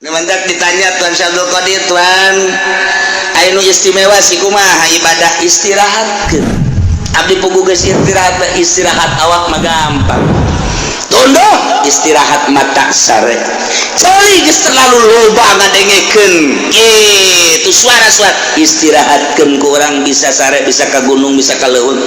Mantap ditanya Tuan Syekh Abdul Qadir, "Tuan, aya nu istimewa sih, kumaha ibadah?" Istirahatkeun. Abdi puguh geus istirahat. Istirahat awak mah gampang, tunduh. Istirahat mata sare, ceuli geus terlalu loba ngadengekeun kitu suara-suara, istirahatkeun ku urang bisa sare, bisa ka gunung, bisa ka leuweung.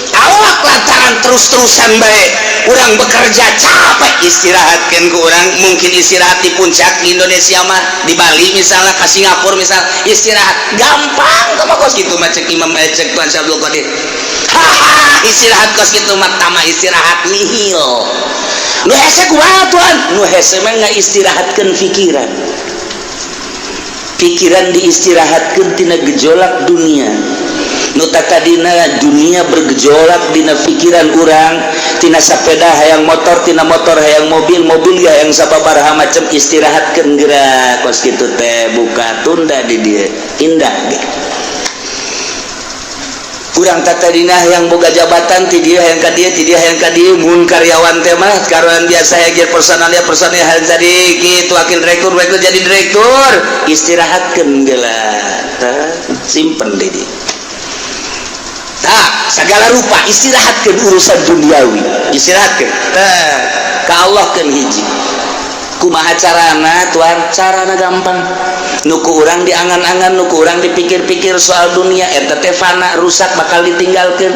Awak lantaran terus-terusan bae urang bekerja capek, istirahatkan ku urang mungkin istirahat di puncak di Indonesia mah, di Bali misalnya, ke Singapura misal, istirahat gampang tuh mah. Kos gitu mah cek Imam, cek Tuan Syekh Abdul Qadir, haha, istirahat kos gitu mah tama istirahat nihil. Nu hese kumaha, Tuan? Nu hese mah nggak istirahatkan pikiran. Pikiran diistirahatkan tina gejolak dunia. Nu tadina dunia bergejolak dina pikiran urang, tina sepeda hayang motor, tina motor hayang mobil, mobil ya hayang sababaraha macam, istirahatkan gerak kos kitu teh, buka tunda di dia indah ge. Urang tadina hayang boga jabatan, ti dia hayang ka dieu, ti dia hayang ka dieu. Mun karyawan teh mah, karyawan biasa ya, gear personal ya, personal hayang jadi kitu, wakil direktur, wakil jadi direktur, istirahatkeun geula, simpen di dia. Tak segala rupa istirahatkan urusan duniawi, istirahatkan tah ka Allah kan. Hiji, kumaha carana, Tuan? Carana gampang. Nu ku urang diangan-angan, nu ku urang dipikir-pikir soal dunia eta teh fana, rusak, bakal ditinggalkan.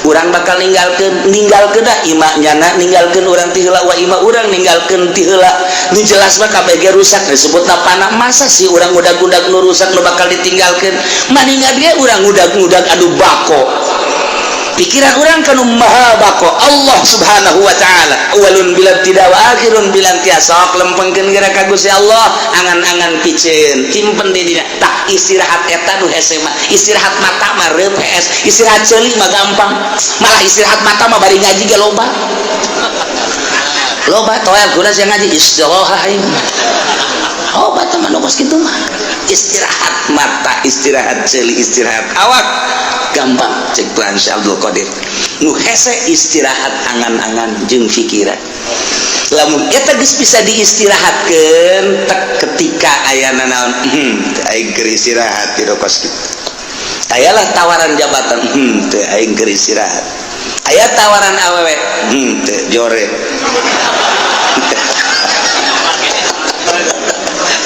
Urang bakal ninggalkeun, ninggalkeun dah imah nyana, ninggalkeun urang ti heula wa imah urang ninggalkeun ti heula. Nu jelas mah kabeh rusak, disebutna fana. Masa sih urang udag-udag nu rusak, nu bakal ditinggalkeun? Maningan ge urang udag-udag anu bako, pikiran urang kanu maha bako, Allah Subhanahu wa Ta'ala, awalun bila tidak wa akhirun bila intiha. Sok lempengkeun geura ka Gusti Allah, angan-angan piceun simpen di dina. Tak istirahat eta nu hese mah. Istirahat mata mah reup hees, istirahat ceuli mah gampang. Malah istirahat mata mah bari ngaji ge loba loba toel guna sia ngaji istirahat aing. Loba teman nu kos kitu mah. Istirahat mata, istirahat ceuli, istirahat awak gampang cek Tuhan Syekh Abdul Qadir. Nu hese istirahat angan-angan jeung pikiran. Lamun eta geus bisa diistirahatkeun tek, ketika aya naon, aing keur istirahat di kos kitu, ayalah tawaran jabatan, teu, aing keur istirahat. Aya tawaran awewe, teu, jore.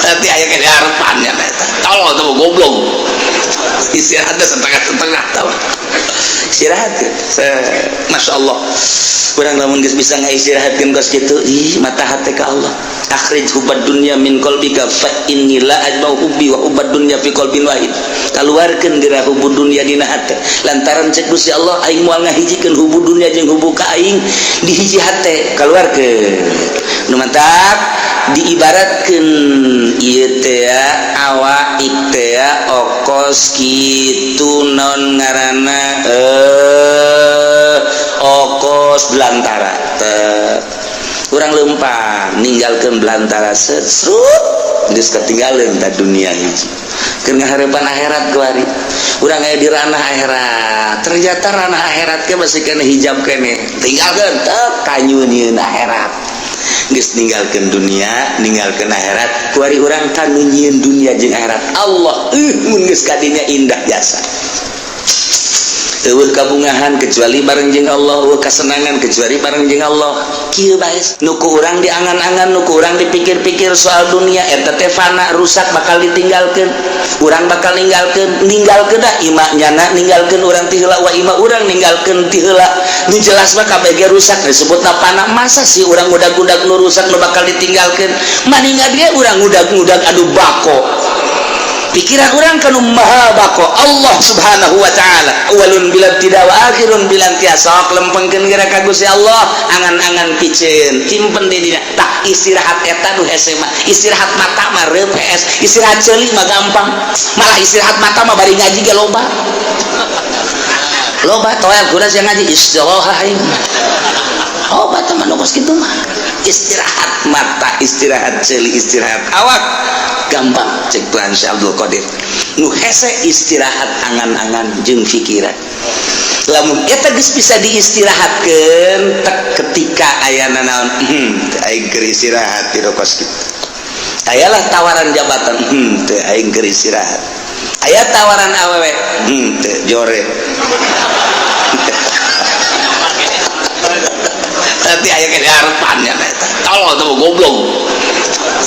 Nanti aya kene harapannya eta tolol tuh, goblok. Istirahatnya setengah-setengah tau istirahat. Masya Allah, kurang lamun geus bisa ngaistirahatkeun kos kitu, ih, mata hati ka Allah. Akhrij hubbad dunya min qalbika fa inni la ajma'u hubbi wa hubbad dunya fi qalbin wahid. Kaluarkeun geura hubbu dunya dina hate, lantaran cek Gusti Allah, aing moal ngahijikeun hubbu dunya jeung hubbu ka aing di hiji hate. Kaluarkeun. Nu mantak diibaratkeun ieu teh awak teh okos kitu, non ngaranna okos belantara teh. Urang lempang ninggalkeun belantara, set serut, geus ketinggalan ta dunia. Hiji, keur ngaharepan akhirat kuari urang aya di ranah akhirat. Ternyata ranah akhirat ke masih kena hijab kene, tinggalkeun teh kanyunieun akhirat. Geus ninggalkeun dunia, ninggalkeun akhirat, kuari urang kanu nyieun dunia jeung akhirat. Allah, mun geus kadinya indah jasa. Eueuh kabungahan kecuali bareng jeung Allah, eueuh kasenangan kecuali bareng jeung Allah. Kieu bae, nu ku urang diangan-angan, nu ku urang dipikir-pikir soal dunia eta teh fana, rusak, bakal ditinggalkeun. Urang bakal ninggalkeun, ninggalkeun dah imah nyana, ninggalkeun urang ti heula wa imah urang ninggalkeun ti heula. Nu jelas mah kabeh rusak, disebutna fana. Masa sih urang udag-udag nu rusak, nu bakal ditinggalkeun? Maningan ge urang udag-udag anu bako, pikiran urang kanu maha bako, Allah Subhanahu wa Ta'ala, awalun bila tidak wa akhirun bila intiha. Sok lempengkeun geura ka Gusti Allah, angan-angan piceun simpen di dina. Tak istirahat eta nu hese mah. Istirahat mata mah reup hees, istirahat ceuli mah gampang. Malah istirahat mata mah bari ngaji ge loba loba toel guna sia ngaji istirahat aing. Loba teman nu kos kitu mah. Istirahat mata, istirahat ceuli, istirahat awak gampang cek Tuhan Syekh Abdul Qadir. Nu hese istirahat angan-angan jeung pikiran. Lamun eta geus bisa diistirahatkeun tek, ketika aya naon, aing keur istirahat di kos kitu. Ayalah tawaran jabatan, teu aing keur istirahat. Aya tawaran awewe, teu jore. Nanti aya kene harapannya eta. Tolol tuh goblok.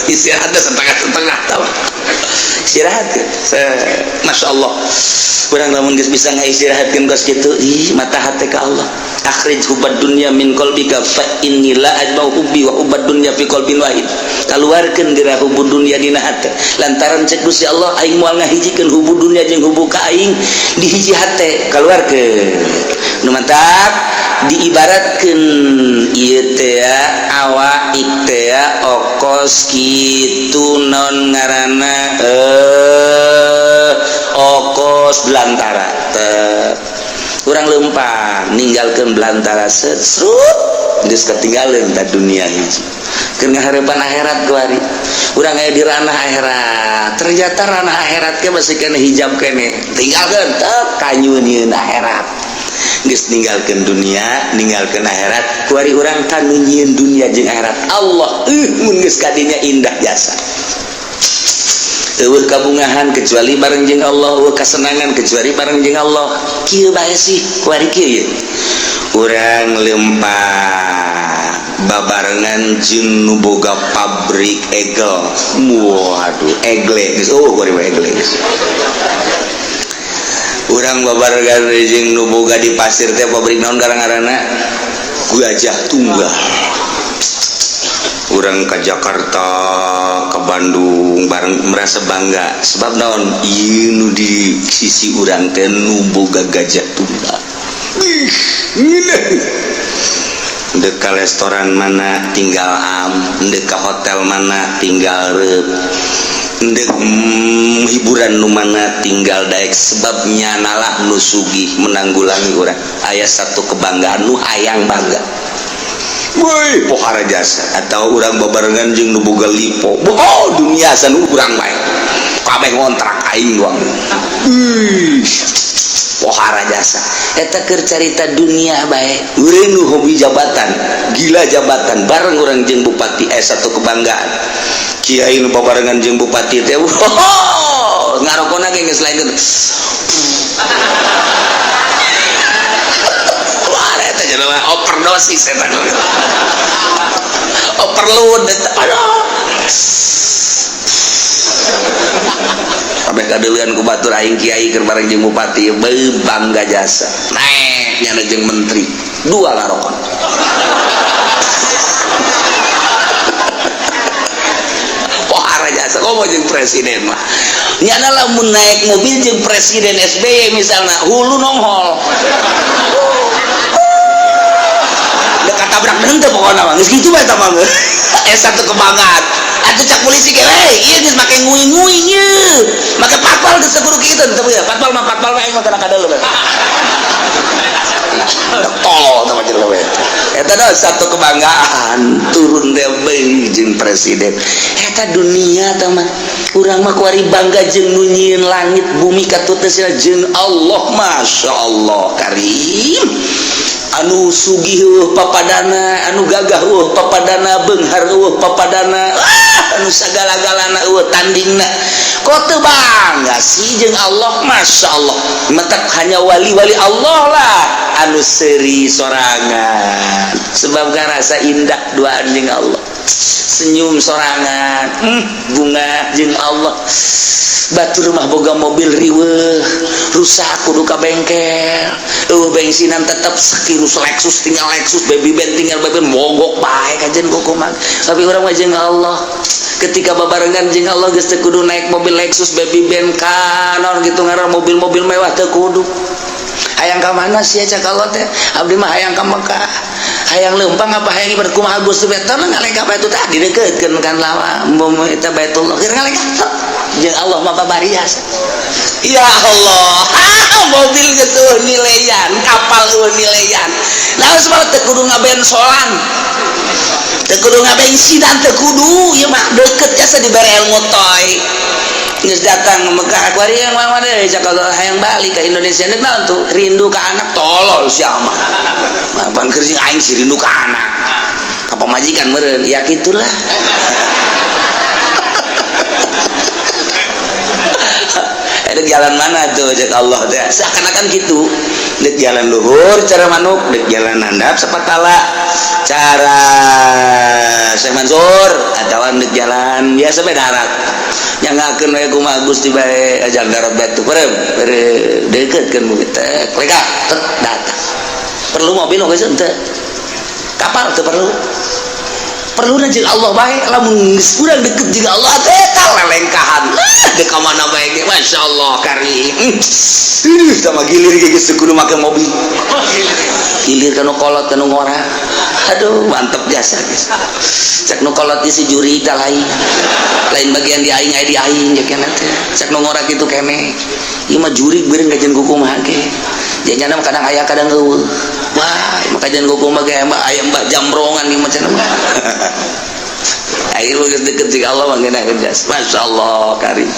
Istirahatnya setengah-setengah tau. Istirahat ya. Masya Allah. Urang lamun geus bisa ngaistirahatkeun kos kitu, ih mata hate ka Allah. Akhrij hubbad dunya min qalbika fa inni la ajma'u hubbi wa hubbad dunya fi qalbin wahid. Kaluarkeun geura hubbud dunya dina hate. Lantaran cek Gusti Allah aing moal ngahijikeun hubbud dunya jeung hubbu ka aing di hiji hate, kaluarkeun. Nu mantap diibaratkeun ieu teh awak teh okos kitu non ngaranna okos belantara teh. Urang lempang ninggalkeun belantara set srut geus ketinggalan ta dunia hiji. Keur ngaharepan akhirat kuari. Urang aya di ranah akhirat. Ternyata ranah akhirat ke masih kena hijab kene. Tinggalkeun teh kanyunieun akhirat. Geus ninggalkeun dunia, ninggalkeun akhirat, kuari urang kanu nyieun dunia jeung akhirat. Allah mun geus kadinya indah jasa. Eueuh kabungahan kecuali bareng jeung Allah, eueuh kasenangan kecuali bareng jeung Allah. Kieu bae sih kuari kieu ye. Urang lempang babarengan jeung nu boga pabrik egel. Waduh, egle geus eueuh kuari mah egle geus. Urang babarengan jeung nu boga di pasir teh pabrik naon ngaranna? Gajah Tunggal. Urang ke Jakarta, ke Bandung bareng merasa bangga sebab naon ieu nu di sisi urang teh nu boga Gajah Tunggal. Ih, ngeunah. Dek ka restoran mana tinggal am, dek ka hotel mana tinggal reup, dek hiburan nu mana tinggal daek sebab nyanalah nu sugih menanggulangi urang. Aya satu kebanggaan nu hayang bangga. Woi, pohara jasa atau urang babarengan jeung nu boga lipo. Oh, dunia san urang bae. Kabeh ngontrak aing doang. Ih, pohara jasa. Eta keur carita dunia bae. Urang nu hobi jabatan, gila jabatan bareng urang jeung bupati satu kebanggaan. Kiai nu babarengan jeung bupati teh, oh, ngarokona ge geus lain. Wah, eta jelema overdosis eta. Overload eta. Aduh. Kabeh kadeuleun ku batur aing kiai keur bareng jeung bupati, beuh bangga jasa. Naek nyana jeung menteri, dua ngarokon. Pohara jasa komo jeung presiden mah. Nyana lamun naik mobil jeung presiden SBY misalna hulu nonghol. Dekat tabrak henteu pokona mah geus kitu bae eta mah. Satu kebanggaan. Atuh cak polisi ge we, ieu geus make nguing-nguing ieu. Make patpal geus kudu kitu teu ya. Patpal mah aing mah kana kadeuleu bae. Tolol teh mah jelema we. Eta dah satu kebanggaan turun teh bae jeung presiden. Eta dunia teh mah. Urang mah kuari bangga jeung nu nyieun langit bumi katutna jeung Allah, masyaallah karim. Anu sugih eueuh papadana, anu gagah eueuh papadana, beunghar eueuh papadana, anu sagala-galana eueuh tandingna. Kok teu bangga sih jeung Allah, masyaallah. Matak hanya wali-wali Allah lah anu seuri sorangan. Sebab ngarasa indah duaan jeung Allah. Senyum sorangan, bunga jeung Allah. Batur mah boga mobil riweuh, rusak kudu ka bengkel. Eueuh bensinan tetep sakirus Lexus tinggal Lexus, baby band tinggal baby band, mogok bae kajen kumaha. Tapi urang mah jeung Allah. Ketika babarengan jeung Allah geus teu kudu naik mobil Lexus, baby band ka naon kitu ngaran mobil-mobil mewah teu kudu. Hayang ka mana sia cak Allah teh? Abdi mah hayang ka Mekah. Hayang leumpang apa hayang ibadah kumaha Gusti teh ngalengkah bae tah didekeutkeun kan lawa eta Baitullah keur ngalengkah. Jeung Allah mah babarias. Ya Allah, mobil geus eueuh nileyan, kapal eueuh nileyan. Naon sebab teu kudu ngabensolan. Teu kudu ngabensinan, teu kudu ieu mah deukeut jasa dibere ilmu toy. Geus datang ke Mekah kuari yang mana deui cak Allah hayang balik ke Indonesia deuk naon tuh rindu ka anak tolol sia mah. Mah keur aing si rindu ka anak. Ka pamajikan meureun ya kitulah. jalan mana tuh cek Allah teh, seakan-akan gitu. Dek jalan luhur cara manuk, dek jalan handap sapatala cara Syekh Mansur, atau dek jalan biasa bae darat. Nyanggakeun we kumaha Gusti bae, jalan darat bae tuh perem deketkeun bumi teh lega tet datang. Perlu mobil oge henteu, kapal teu perlu. Perlu jeung Allah bae. Lamun geus urang deket jeung Allah teh, tah lelengkahan dek ka mana bae ge, masyaallah karim. Ih, sama gilir ge geus kudu make mobil, gilir kanu kolot, kanu ngora. Aduh, mantep jasa guys. Cek nu kolot isi juri tah lain lain bagian di aing, aya di aing ya kena teh. Cek nu ngora kitu kene, ieu mah jurig beureun kajian kumaha ge janyana, kadang aya kadang eueuh. Wah, mah kajian kumaha ge aya mbah jambrongan ieu mah cenah mah. Ayo geus deket jeung Allah mah ngeunaheun jas. Masyaallah karim.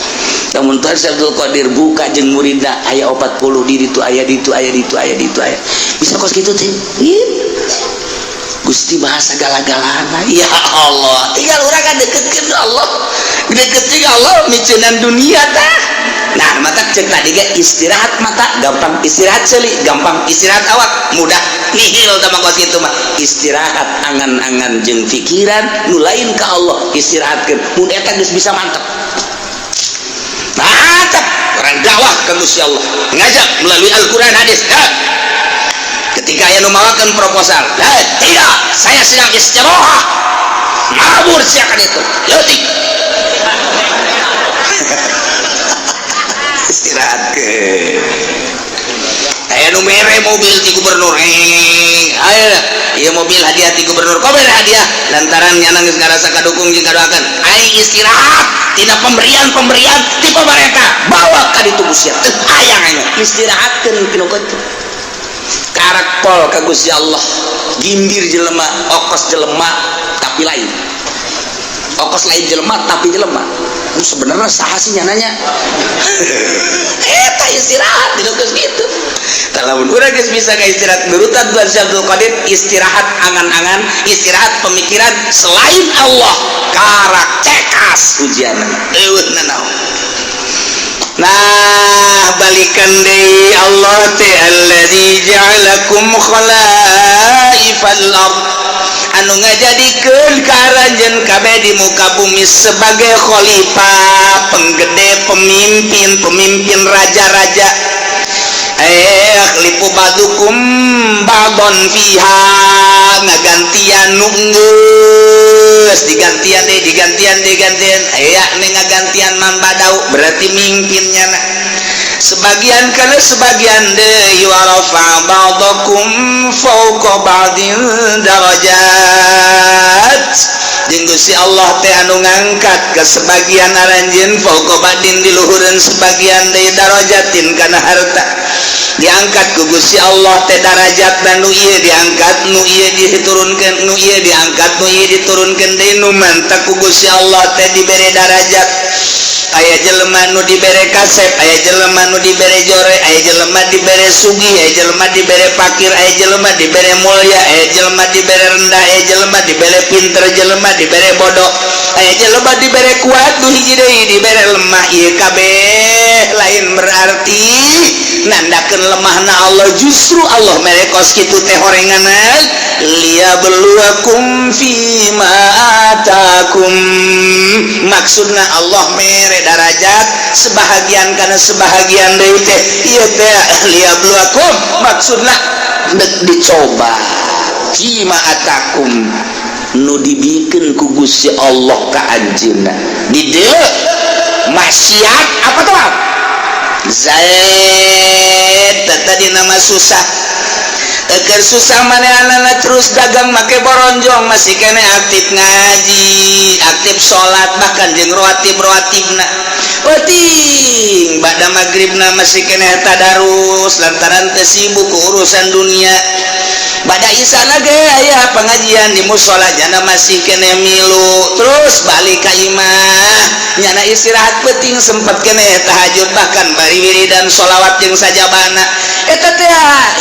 Namun Tuhan Syekh Abdul Qadir buka jeung muridna aya 40 di ditu, aya ditu, aya ditu, aya ditu, aya. Bisa kos kitu teh. Gusti bahasa segala-galana. Ya Allah, tinggal urang kan deketkeun Allah. Deket jeung Allah miceunan dunia tah. Nah, mata cek tadi ge istirahat mata gampang, istirahat ceuli gampang, istirahat awak mudah nihil tah mah kos kitu mah. Istirahat angan-angan jeung pikiran nu lain ka Allah istirahatkeun. Mun eta geus bisa mantep. Mantap orang dakwah ke Gusti Allah, ngajak melalui Al-Qur'an hadis. Nah, ketika aya nu mawakeun proposal, "Eh, tidak, saya sedang istirahat." Mabur siakan itu. Leutik. Istirahat ke. Aya nu mere mobil ti gubernur. Ayo, ieu mobil hadiah ti gubernur. Kok mere hadiah? Lantaran nyana geus ngarasa kadukung jeung kadoakeun. Aing istirahat tina pemberian-pemberian ti pemerintah. Bawa ka ditu sia. Teu hayang aing. Istirahatkeun tinu kitu. Karak pol ka Gusti Allah. Gimbir jelema, okos jelema tapi lain. Okos lain jelema tapi jelema. Nu sebenarnya saha sih nyananya? Eta istirahat dinu geus kitu. Lamun urang geus bisa ka istirahat nurutan Tuhan Syekh Abdul Qadir, istirahat angan-angan, istirahat pemikiran selain Allah, karak cekas ujianna. Eueuh nanaon. Nah, balikan deui Allah teh allazi ja'alakum khalaifal ard, anu ngajadikeun ka aranjeun kabeh di muka bumi sebagai khalifah, penggede, pemimpin, pemimpin raja-raja. Yakhlifu ba'dukum ba'don fiha, ngagantian nu geus digantian deh, digantian, digantian, aya nih ngagantian man badau, berarti mimpinnya na sebagian kana sebagian deui. Wa rafa ba'dakum fawqa ba'din darajat, jeung Gusti Allah teh anu ngangkat ke sebagian aranjeun fawqa ba'din di luhureun sebagian deui, darajatin kana harta. Diangkat ku Gusti Allah teh darajat nu ieu diangkat, nu ieu diturunkeun, nu ieu diangkat, nu ieu diturunkeun deui. Nu mantak ku Gusti Allah teh dibere darajat, aya jelema nu dibere kasep, aya jelema nu dibere jore, aya jelema dibere sugih, aya jelema dibere pakir, aya jelema dibere mulia, aya jelema dibere rendah, aya jelema dibere pinter, jelema dibere bodoh, aya jelema dibere kuat, nu hiji deui dibere lemah. Ieu kabeh lain berarti nandakeun lemahna Allah, justru Allah mere kos kitu teh horenganan liyabluwakum fima atakum. Maksudna Allah mere darajat sebahagian karena sebahagian deui teh ieu teh liyabluwakum, maksudna dek dicoba fima atakum, nu dibikeun ku Gusti Allah ka anjeunna. Di dieu maksiat apa tuh Zaid tadi nama susah. Eker susah manehna terus dagang make boronjong, masih kene aktif ngaji, aktif salat, bahkan jeung rawatib rawatibna penting ba'da maghribna masih kene tadarus lantaran teu sibuk ku urusan dunia. Bada isana ge aya pengajian di musola, nyana masih kene milu, terus balik ka imah, nyana istirahat penting, sempet kene tahajud, bahkan bari wiridan sholawat jeung sajabana. Eta teh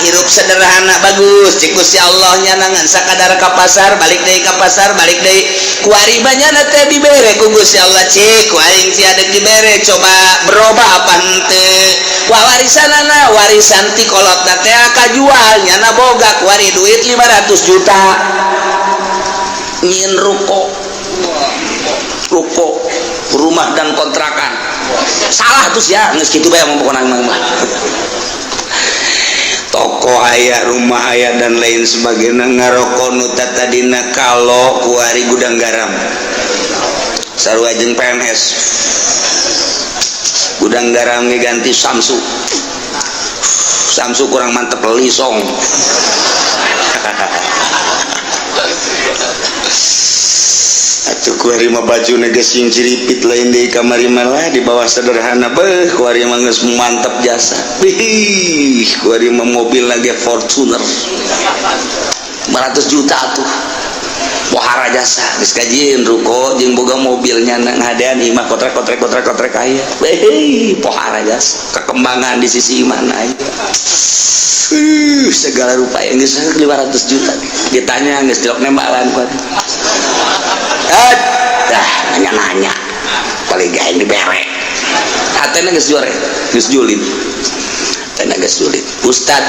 hirup sederhana bagus cik Gusti Allah. Nyana ngan sakadar ka pasar, balik deui, ka pasar, balik deui. Kuari nyana teh dibere ku Gusti Allah, cik ku aing sia deuk dibere, coba berubah apa henteu. Wah, warisanana, warisan ti kolotna teh kajual, nyana boga kuari duit 500 juta, nyieun ruko, ruko rumah dan kontrakan. Salah terus ya, geus kitu bae mau pokona mah. Toko aya, rumah aya, dan lain sebagainya. Ngaroko nu tadina kalau kuari gudang garam, sarua jeung PNS. Gudang garam ganti Samsu, Samsu kurang mantep, lisong. Atuh kuari mah baju geus sing ciripit, lain deui kamari malah di bawah sederhana. Beuh, kuari mah geus mantep jasa. Bih, kuari mah mobil lagi Fortuner 500 juta tuh, pohara jasa. Geus kajieun ruko jeung boga mobilnya, ngadean imah kotrek kotrek kotrek kotrek aya. Beuh, pohara jasa, kekembangan di sisi mana aya. Segala rupa yang geus 500 juta ditanya geus dilok nembalan kuat. Dah nanya-nanya paling gak yang dibere hatena geus jore, geus julid, hatena geus julid. Ustad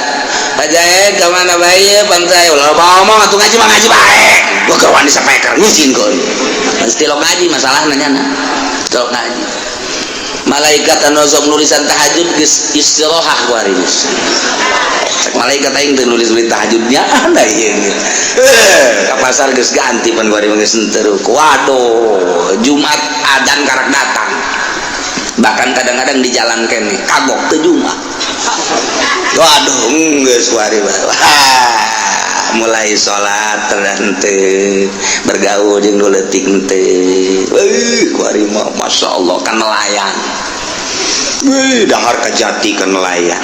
Pak Jae ka mana bae pantai ulah ngomong atuh, ngaji mah ngaji bae, gua kawan di speaker ngijinkeun. Mesti lo ngaji masalah nanya na tilok ngaji. Malaikat anu sok nulisan tahajud geus istirahat kuari geus. Cek malaikat, aing teu nulis-nulis tahajudnya anda ieu. Eh, ka pasar geus ganti pan kuari geus henteu. Waduh, Jumat adan karak datang. Bahkan kadang-kadang di jalan kene kagok teu Jumat. Waduh, geus kuari. Wah, mulai sholat terhente, bergaul jeung nu leutik henteu. Euy, kuari mah masyaallah kan nelayan. Wih, dahar kajati kan nelayan.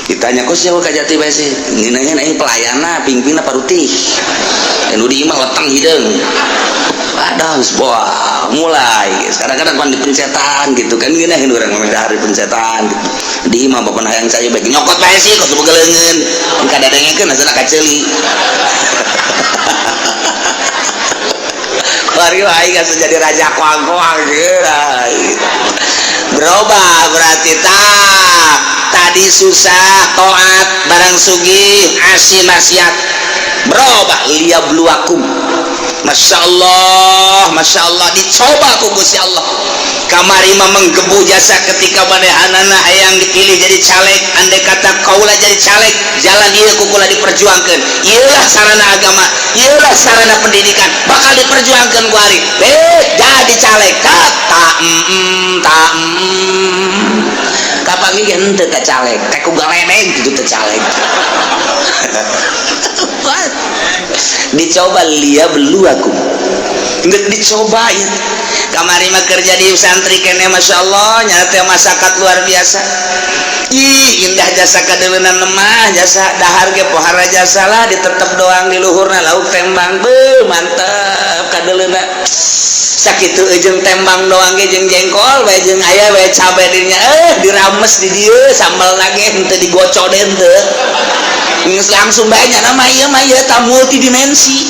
Ditanya, kok siapa kajati bae sih? Ngeuneuheun aing pelayanna, pingpingna parutih. Nu di imah leteng hideung. Waduh, wah, mulai kadang-kadang pan di pencetan gitu kan, ngeunaheun urang mah dahar di pencetan gitu. Di imah bapak hayang cai bae nyokot bae sih kos boga leungeun. Kadadengekeun asana kaceuli. Kuari aing asa jadi raja koang-koang gitu. Berubah berarti tak tadi susah toat, barang sugih asi maksiat, berubah. Liyabluwakum. Masya Allah, Masya Allah, dicoba ku Gusti Allah. Kamari mah menggebu jasa ketika manehanana hayang dipilih jadi caleg. Andai kata kaula jadi caleg, jalan ieu ku kula diperjuangkeun, ieulah sarana agama, ieulah sarana pendidikan, bakal diperjuangkeun ku ari. Jadi caleg tak tak mm, tak mm. Kapanggih ge henteu ka caleg teh ku galedeg gitu teh caleg. Dicoba, liyabluwakum, nggak dicobain. Kamari mah kerja di santri kene, Masya Allah, nyata teh masyarakat luar biasa. Ih, indah jasa kadeuleunan lemah jasa, dahar ge pohara jasa lah, ditetep doang di luhurna lauk tembang. Beuh, mantep kadeuleuna sakitu jeung tembang doang ge, jeung jengkol bae, jeung aya bae cabe dinya, dirames di dieu sambal lagi henteu digocok deui, henteu. Geus langsung bae nya mah, ieu mah ieu ta multidimensi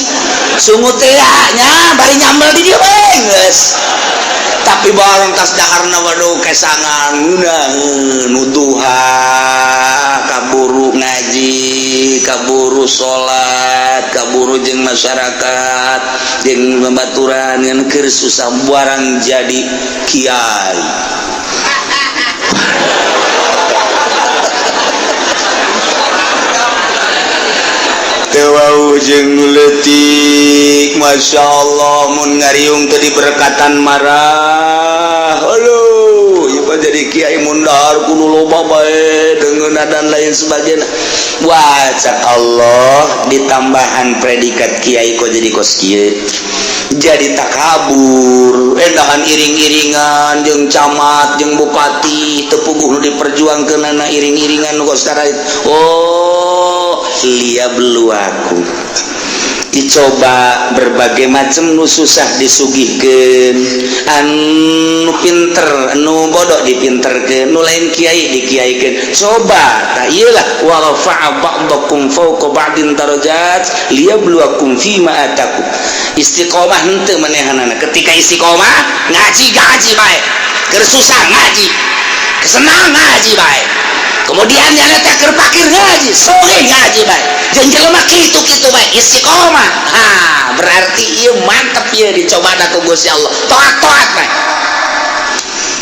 sungut teh nya, bari nyambel di dieu bae geus. Tapi barang tas daharna, waduh, kesangan ngeunaheun nuduha, kaburu ngaji, kaburu salat, kaburu jeung masyarakat jeung babaturan, ngan keur susah barang jadi kiai. Teu wau jeung nu leutik, Masya Allah, mun ngariung teu diberkatan marah. Aduh, ieu mah jadi kiai mun dahar kudu loba bae deungeunna dan lain sebagainya. Wah, cak Allah, ditambahan predikat kiai kok jadi kos kieu, jadi takabur, endahan iring-iringan jeung camat jeung bupati, teu puguh nu diperjuangkeunana iring-iringan nu kos. Oh, Liyabluwakum, dicoba berbagai macam, nu susah disugihkeun, anu pinter, anu bodoh dipinterkeun, nu lain kiai dikiaikeun. Coba tah ieu lah, wa rafa'a ba'dakum fawqa ba'din darajat liyabluwakum fima atakum. Istiqomah henteu manehanana? Ketika istiqomah ngaji, ngaji bae, keur susah ngaji, senang ngaji bae, kemudian yang teh keur pakir ngaji, sugih ngaji bae, jeung jelema kitu-kitu bae istiqomah. Ha, berarti ieu mantep, ieu dicoba ku Gusti Allah. Toat-toat bae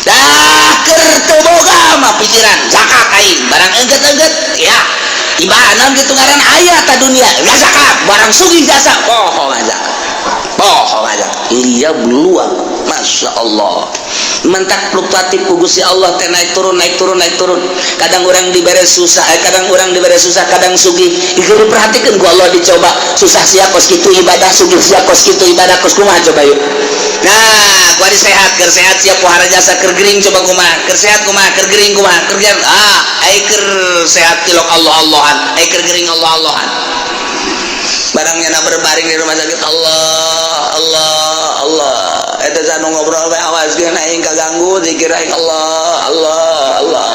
dah. Keur teu boga mah pikiran zakat aing, barang engget-engget ya ibadah gitu, ngaran aya ta dunia ya zakat, barang sugih jasa poho zakat, poho zakat. Liyabluwa, Masya Allah, mentak fluktuatif ku Gusti Allah teh, naik turun, naik turun, naik turun. Kadang orang diberi susah, kadang orang diberi susah, kadang sugih. Itu diperhatikan ku Allah, dicoba susah sia kos kitu ibadah, sugih sia kos kitu ibadah, kos kumaha coba yuk. Nah, kuari sehat, keur sehat sia pohara jasa, keur gering coba kumaha? Keur sehat kumaha? Keur gering kumaha? Keur ah, ai keur sehat tilok Allah Allahan, ai keur gering Allah Allahan. Barangnya na berbaring di rumah sakit, Allah Allah Allah. Eta sanu ngobrol bae, awaskeun aing kaganggu zikir aing, Allah Allah Allah.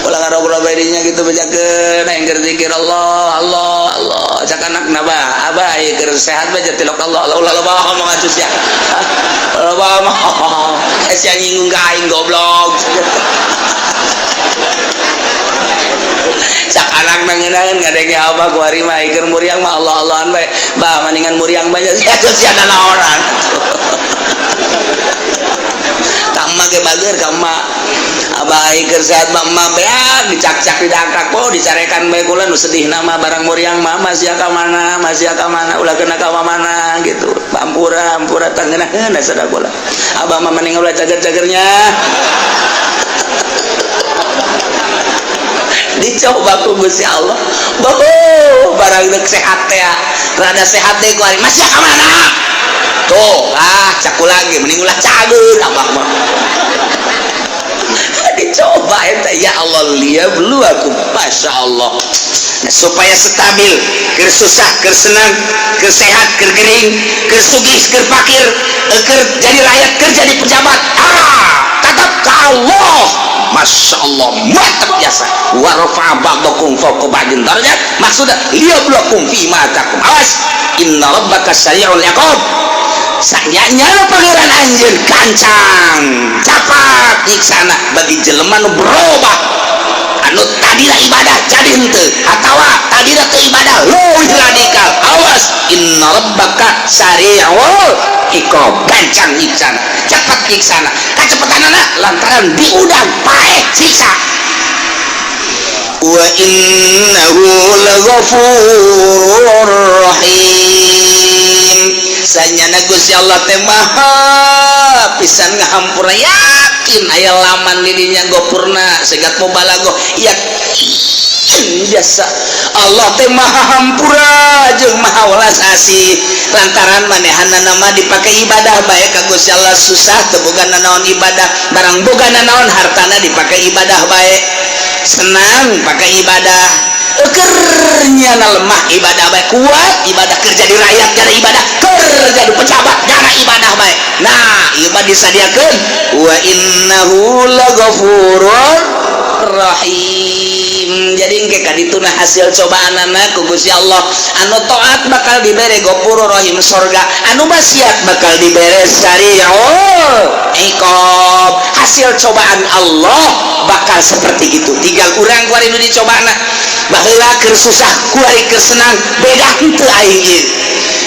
Ulah ngobrol bae dinya gitu, bejakeun aing keur zikir Allah Allah Allah. Cak anakna, "Bah, abah ieu keur sehat bae tilok Allah Allah." Ulah loba ngomong atuh sia, loba ngomong sia, nyinggung ka aing, goblok. Cak anak nangenaeun ngadenge abah kuari mah keur muriang mah Allah Allahan bae. "Bah, mendingan muriang bae sia, sia naonan." Ka emak ge bager ka emak, "Abah keur sehat mah emak beak dicak-cak, didangkak po, dicarekan bae kula nu sedih nama barang muriang mah masih ka mana, masih ka mana, ulah kena ka mana gitu. Ampura, ampura, tangeunaheun sada kula. Abah mah mending ulah cager-cagernya." Dicoba ku Gusti Allah. Boh, barang dek sehat teh, rada sehat deh ku masih ka mana tuh. Ah, caku lagi, mending ulah cager abah mah. Dicoba eta, ya Allah, liyabluwakum, Masya Allah. Nah, supaya stabil, keur susah, keur senang, keur sehat, keur gering, keur sugih, keur fakir, keur jadi rakyat, keur jadi pejabat, ah, tetap ke Allah. Masya Allah, mantap biasa. Wa rafa'a ba'dakum fawqa ba'din darajat, maksudnya liyabluwakum fi ma atakum. Awas, inna rabbaka sari'ul iqab, sanyanya Pangeran anjeun gancang, capat nyiksana bagi jelema nu berubah, anu tadina ibadah jadi henteu, atawa tadina teu ibadah leuwih radikal. Awas, inna rabbaka sari'ul iqab, gancang nyiksana, cepat nyiksana. Kacepetanana lantaran diundang paeh siksa. Wa innahu laghafurur rahim, sanyana Gusti Allah teh maha pisan ngahampura. Yakin aya laman di dinya gopurna segat mubalaghah, yakin biasa Allah teh maha hampura jeung maha welas asih, lantaran manehanna mah dipake ibadah bae ka Gusti Allah. Susah teu boga nanaon, ibadah. Barang boga nanaon, hartana dipake ibadah bae. Senang pakai ibadah, kernya lemah ibadah bae, kuat ibadah, kerja di rakyat jadi ibadah, kerja di pejabat jana ibadah bae. Nah, ieu mah disadiakeun wa innahu laghafurur rahim. Jadi engke kadituna hasil cobaanana ku Gusti Allah, anu taat bakal dibere Ghafurur Rahim, sorga, anu maksiat bakal dibere syari'ul iqab. Hasil cobaan Allah bakal seperti itu. Tinggal urang kuari nu dicobana, baheula keur susah, kuari keur senang, beda henteu aing ieu?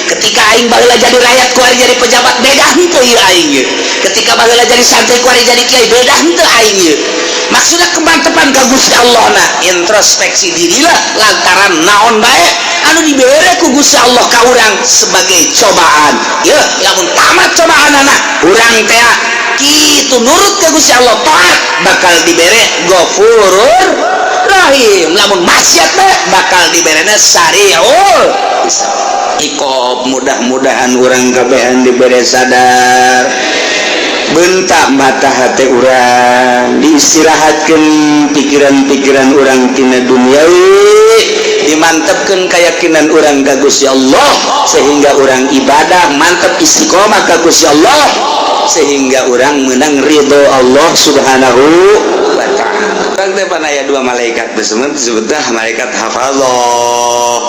Ketika aing baheula jadi rakyat, kuari jadi pejabat, beda henteu ieu aing ieu? Ketika baheula jadi santri, kuari jadi kiai, beda henteu aing ieu? Maksudnya kemantepan ka Gusti Allah. Nah, introspeksi dirilah, lantaran naon bae anu dibere ku Gusti Allah ka urang sebagai cobaan ya. Lamun tamat cobaan anak urang teh kitu, nurut ke Gusti Allah, taat, bakal dibere Ghafurur Rahim. Lamun maksiat bae bakal diberena syari'ul iqab. Mudah-mudahan urang kabehan dibere sadar, bentak mata hati urang, diistirahatkan pikiran-pikiran urang tina duniawi. Dimantepkeun keyakinan urang ka Gusti Allah sehingga urang ibadah mantep, istiqomah ka Gusti Allah, sehingga urang menang ridho Allah Subhanahu wa Ta'ala. Urang teh pan aya dua malaikat bersama, disebutnya malaikat hafazah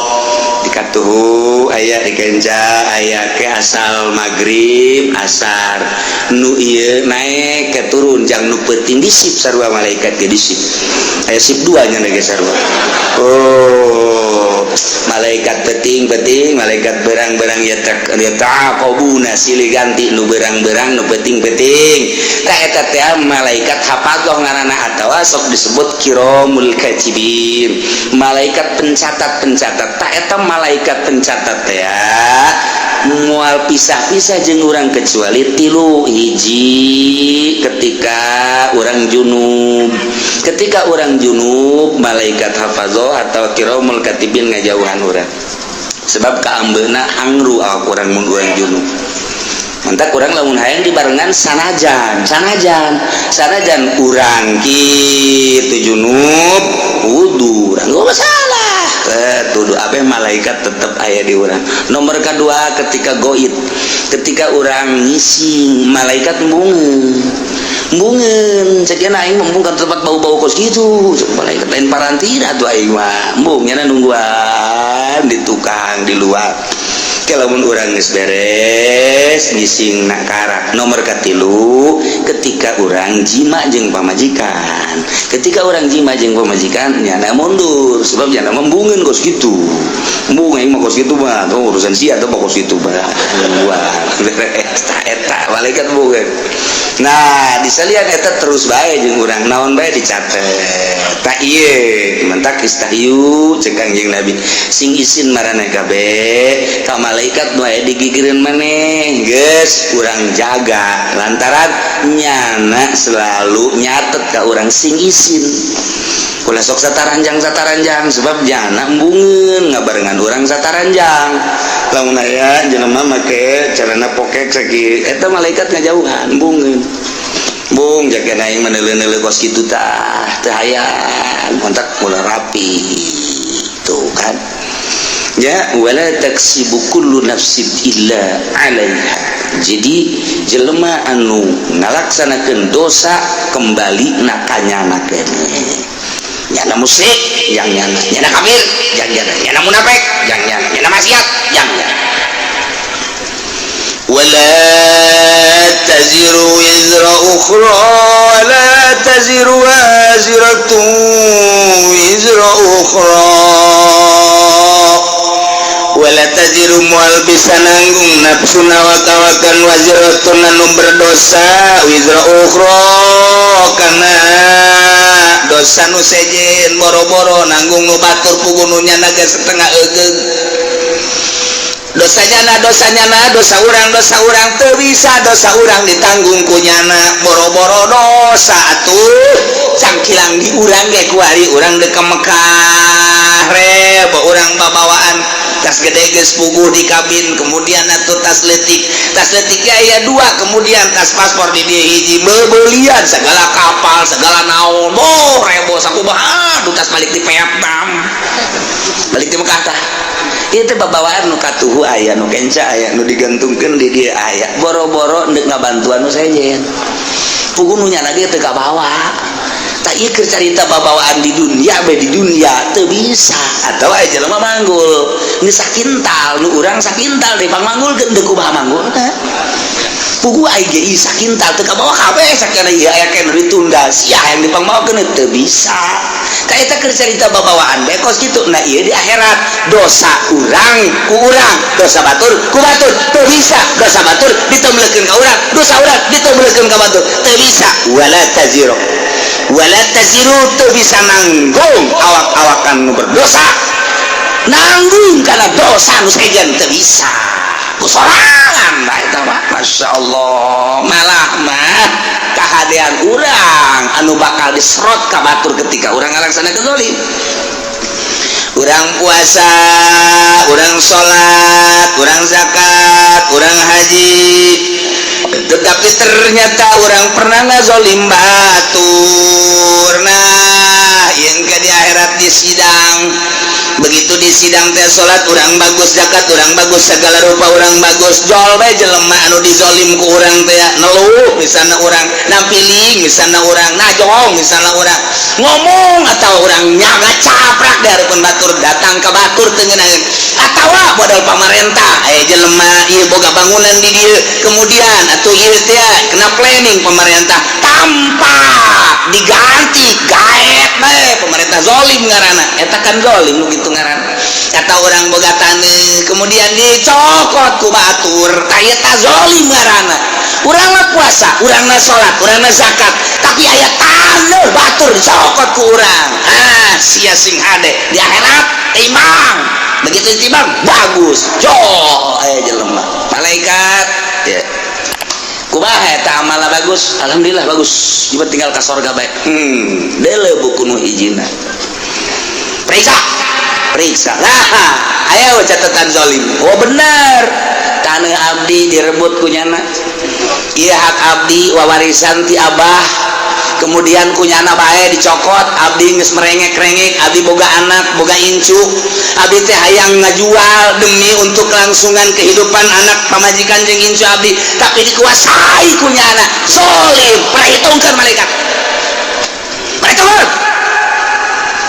di katuhu, aya di kenca, aya ke asal maghrib asar nu ieu naik ke turun jang nu peuting di sip sarua. Malaikat ge di sip, aya sip dua nya ge sarua. Oh, malaikat peting-peting, malaikat berang-berang ya, ya ta'aqabuna, silih ganti nu berang-berang, nu peting-peting. Tah, eta teh malaikat hafadzah ngaranna atawa sok disebut kiramul katibin, malaikat pencatat-pencatat. Tah, eta malaikat pencatat teh mual pisah-pisah jeung urang kecuali tilu hiji: ketika urang junub. Ketika urang junub, malaikat hafadzah atau kiramul katibin ngajauhan urang, sebab kaambeuna angru awak urang mun urang junub. Mantap, urang lamun hayang dibarengan, sanajan sanajan sanajan urang kitu junub, wudu urang gak masalah. Tuduh apa, malaikat tetap aya di urang. Nomor kedua, ketika goib, ketika urang ngising, malaikat embungeun embungeun. Sekian aing embung kan tempat bau-bau kos gitu. Malaikat lain parantina tuh, aing mah embung nyana nungguan di tukang di luar. Lamun urang geus beres ngising nak karak. Nomor katilu, ketika urang jima jeung pamajikan. Ketika urang jima jeung pamajikan, nyana mundur, sebab nyana embungeun kos gitu. Embung aing mah kos gitu mah tuh urusan sia tuh, kos gitu mah nungguan beres. Tah, eta malaikat embungeun. Nah, disalian eta terus bae jeung urang, naon bae dicatet. Tah, ieu mantak istahyu cek Kangjeng Nabi, sing isin maraneh kabeh ka malaikat nu aya digigireun maneh. Geus urang jaga lantaran nyana selalu nyatet ka urang. Sing isin, ulah sok sataranjang sataranjang, sebab nyana embungeun ngabarengan urang sataranjang. Lamun aya jelema make celana pokek sakieu, eta malaikat ngajauhan, embungeun. Bung jaga aing meneuleuh-neuleuh kos kitu, tah teu hayang kontak mulai rapi tuh kan ya. Wala taksibu kullu nafsin illa 'alaiha. Jadi jelema anu ngalaksanakeun dosa, kembali na kanyana keneh. Nyana musyrik yang nyana, nyana kafir yang nyana, nyana munafik yang nyana, nyana maksiat yang nyana. ولا تزر وزر أخرى ولا تزر وازرة وزر أخرى. ولا تزر moal bisa nanggung نفس awak-awakan وازرة anu berdosa وزر أخرى kana dosa nu sejen. Boro-boro nanggung nu batur, puguh nu nyana ge setengah egeug dosanya. Na dosanya, na dosa urang, dosa urang teu bisa dosa urang ditanggung ku nyana. Boro-boro dosa atuh cangkilang di urang ge. Kuari urang dek ke Mekah, rebo urang babawaan tas gede geus puguh di kabin, kemudian atuh tas letik, tas letiknya aya dua, kemudian tas paspor di dieu hiji, bebelian segala kapal segala naon. Boh, rebo sakumaha. Aduh, tas balik di Vietnam, balik di Mekah. Tah, ieu teh babawaan nu katuhu aya, nu kenca aya, nu digantungkeun di dieu aya. Boro-boro ndek ngabantuan nu sejen, puguh nu nyana ge teu kabawa. Tah, ieu keur carita babawaan di dunia bae. Di dunia teu bisa. Atau aya jelema manggul nu sakintal, nu urang sakintal deh pangmanggulkeun, deuk kumaha manggulna? Puguh aing ge ieu sakintal teu kabawa kabeh. Sakana ieu aya keneh ditunda sia yang dipangmawakeun, teu bisa. Tah, eta keur carita babawaan bae kos kitu. Nah, ieu di akhirat dosa urang ku urang, dosa batur ku batur. Teu bisa dosa batur ditemblekeun ka urang, dosa urang ditemblekeun ka batur, teu bisa. ولا تزر ولا تزر teu bisa nanggung awak-awakan nu berdosa, nanggung karena dosa nu sejen teu bisa ku sorangan. Nah, eta mah Masya Allah, malah mah kahadean urang anu bakal diserot ka batur ketika urang ngalaksanakeun zalim. Urang puasa, urang salat, urang zakat, urang haji, tetapi ternyata urang pernah ngazolim batur. Nah, yang ke di akhirat di sidang begitu. Begitu di sidang teh, salat urang bagus, zakat urang bagus, segala rupa urang bagus, jol bae jelema anu dizolim ku urang teh neluh misalnya, urang nampiling misalnya, urang najong misalnya, urang ngomong atau urang nyaga caprak di hareupeun batur, datang ke batur teu ngeunaheun, atawa modal pamarentah aya jelema ieu boga bangunan di dieu, kemudian atuh ieu teh kena planning pemerintah tanpa diganti, gaet bae pemerintah, zolim ngaranna eta kan, zolim nu kitu ngaranna. Kata orang boga taneuh kemudian dicokot ku batur, tah eta zolim ngaranna. Urang mah puasa, urang mah salat, urang mah zakat, tapi aya taneuh batur dicokot ku urang. Ah, sia sing hade di akhirat timbang. Begitu timbang bagus, jol aya jelema, malaikat ya, kumaha eta amalna? Bagus, alhamdulillah bagus, jiwa tinggal ka sorga bae. Deuleu buku nu hijina, periksa, periksa. Nah, ayo catatan zolim. Oh, bener, tanah abdi direbut ku nyana, iya, hak abdi wawarisan ti abah, kemudian ku nyana bae dicokot. Abdi geus merengek-rengek, abdi boga anak, boga incu, abdi teh hayang ngajual demi untuk kelangsungan kehidupan anak, pamajikan jeung incu abdi, tapi dikuasai ku nyana, zolim. Perhitungkan malaikat, perhitungkan.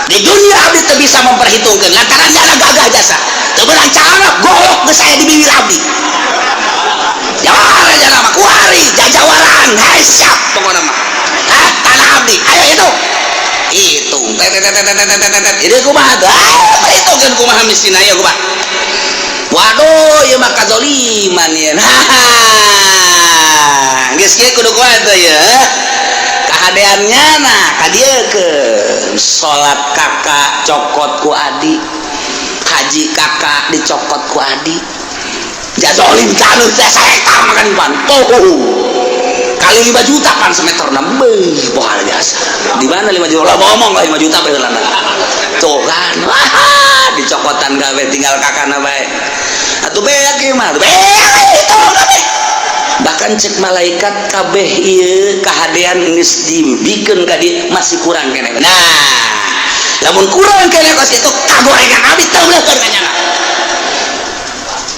Di dunia abdi teu bisa memperhitungkan lantaran nyana gagah jasa, teu meunang cara golok geus aya di bibir abdi. Jawara nyana mah kuari jajawaran. Hai, siap pokokna mah. Ah, tanah abdi ayo hitung, hitung, tet tet tet tet tet tet tet. Ini kumaha tuh? Ah, perhitungkan kumaha mistina ya, kumaha? Waduh, ieu mah kazoliman ieu. Haha, geus kieu kudu kumaha tuh ya kahadeannya? Nah, kadieukeun salat kakak cokot ku adi, haji kakak dicokot ku adi, jazolim. Taneuh teh sahektar makan pan, oh, kali 5 juta pan semeter. Beuh, bohal jasa di mana 5 juta lah, ngomong lah 5 juta bae lah. Tuh kan, wah, dicokotan gawe, tinggal kakana bae atuh, beak ieu mah, beak itu kabeh. Bahkan cek malaikat, kabeh ieu kahadean geus dibikeun ka dieu, masih kurang keneh. Nah, lamun kurang keneh kos kitu, kagorengan abdi teu ka nyana.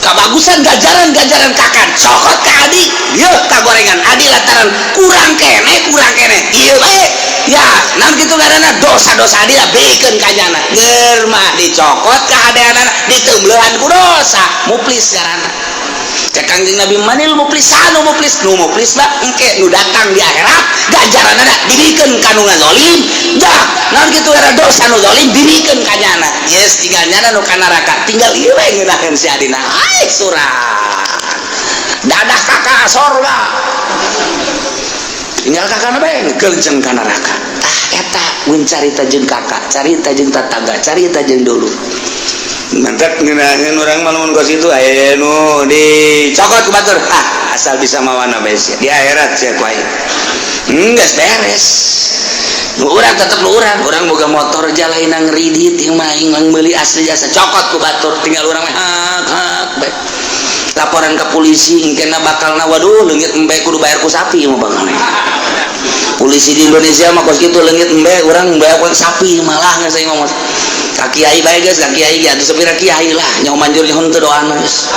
Kabagusan gajaran-gajaran kakak cokot ke adi, yeuh, kagorengan adi lantaran kurang keneh, kurang keneh ieu bae ya. Naon kitu ngaranna? Dosa-dosa adi lah bikeun ka nyana. Ger mah dicokot kahadeanana, diteumbeuhan ku dosa, muflis ngaranna. Cek Kangjeng Nabi, manil muflis? Anu muflis, nu muflis mah engke nu datang di akhirat, ganjaranana dibikeun ka nu ngazolim. Dah, naon kitu ngaranna? Dosa nu zalim dibikeun ka nyana. Yes, tinggal nyana nu ka neraka, tinggal ieu we ngeunaheun si adina. Ai surat dadah kakak sorga, tinggal kakak bae ngelenceng ka neraka. Tah, eta mun carita jeung kakak, carita jeung tetangga, carita jeung dulur, mantap ngeunaheun urang mah. Lamun kos itu aya nu dicokot ku batur, ah, asal bisa mawana bae sia di akhirat sia ku aing. Geus beres nu urang, tetep nu urang. Urang boga motor jalain ngridit ieu mah, aing meuli asli jasa, cokot ku batur, tinggal urang mah hak hak bae. Laporan ke polisi engkena bakalna, waduh, leungit embe kudu bayar ku sapi mah bakalna. Polisi di Indonesia mah kos kitu, leungit embe urang bayar ku sapi malah. Geus aing ngomong ka kiai bae geus, ka kiai ge atuh sepira kiai lah nyaho manjur nyaho teu doana. Geus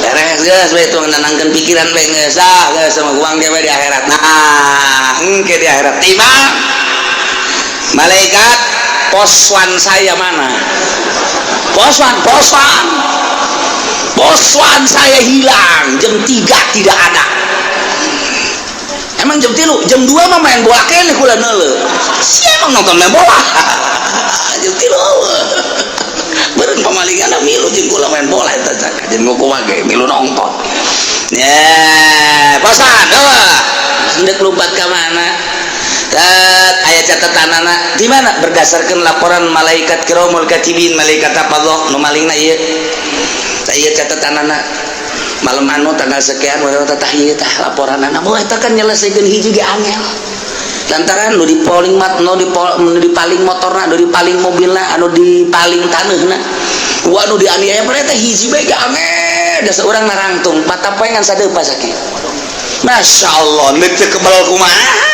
beres, geus bae tuh nenangkeun pikiran bae. Geus ah, geus sama uang ge di akhirat. Nah, engke di akhirat tiba malaikat, poswan saya mana? Poswan, poswan, poswan saya hilang jam 3, tidak ada. Emang jam 3, jam 2 mah main bola kene kula neuleuh. Siapa emang nonton main bola jam 3? Beureun pamalingan milu jeung kula main bola eta, jeung kumaha ge milu nonton ya. Poswan eueuh, hendak lompat ka mana? Tet, aya catatanana di mana? Berdasarkan laporan malaikat kiramul katibin, malaikat apa nu malingna ieu. Tah, ieu catatanana malam anu tanggal sekian, wae tah ieu tah laporanana. Moal eta kan nyelesaikeun hiji ge angel, lantaran nu dipaling mat, nu nu dipaling motorna, nu dipaling mobilna, anu dipaling taneuhna, wa nu dianiaya pada teh hiji bae ge angel. Dasar urang narangtung mata poe ngan sadeupa sakieu. Masya Allah, teu kebal kumaha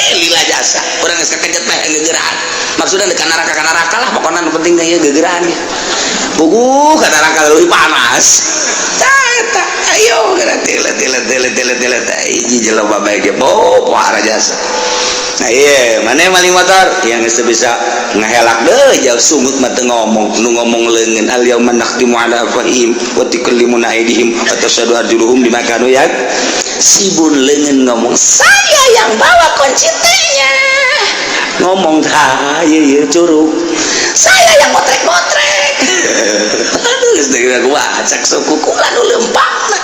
lila jasa. jasa. Urang geus kakejet mah gegeraan. Maksudna ka neraka lah, pokona nu penting teh ieu gegeraan ge. Puguh ka neraka leuwih panas. Tah eta, ayo geura tele tele tele tele tele teh hiji jelema bae ge oh pohara jasa. Nah iya, mana maling motor yang geus bisa ngahelak deui jauh sungut mah teu ngomong, nu ngomong leungeun. Al yauma nakhtimu ala afwahihim wa tukallimuna aydihim wa tashhadu arjuluhum bima kanu yaksibun. Leungeun ngomong, saya yang bawa kunci T-nya. Ngomong tah ieu ieu curug. Saya yang motrek-motrek. Aduh, geus deui gua cak suku kula nu leumpangna.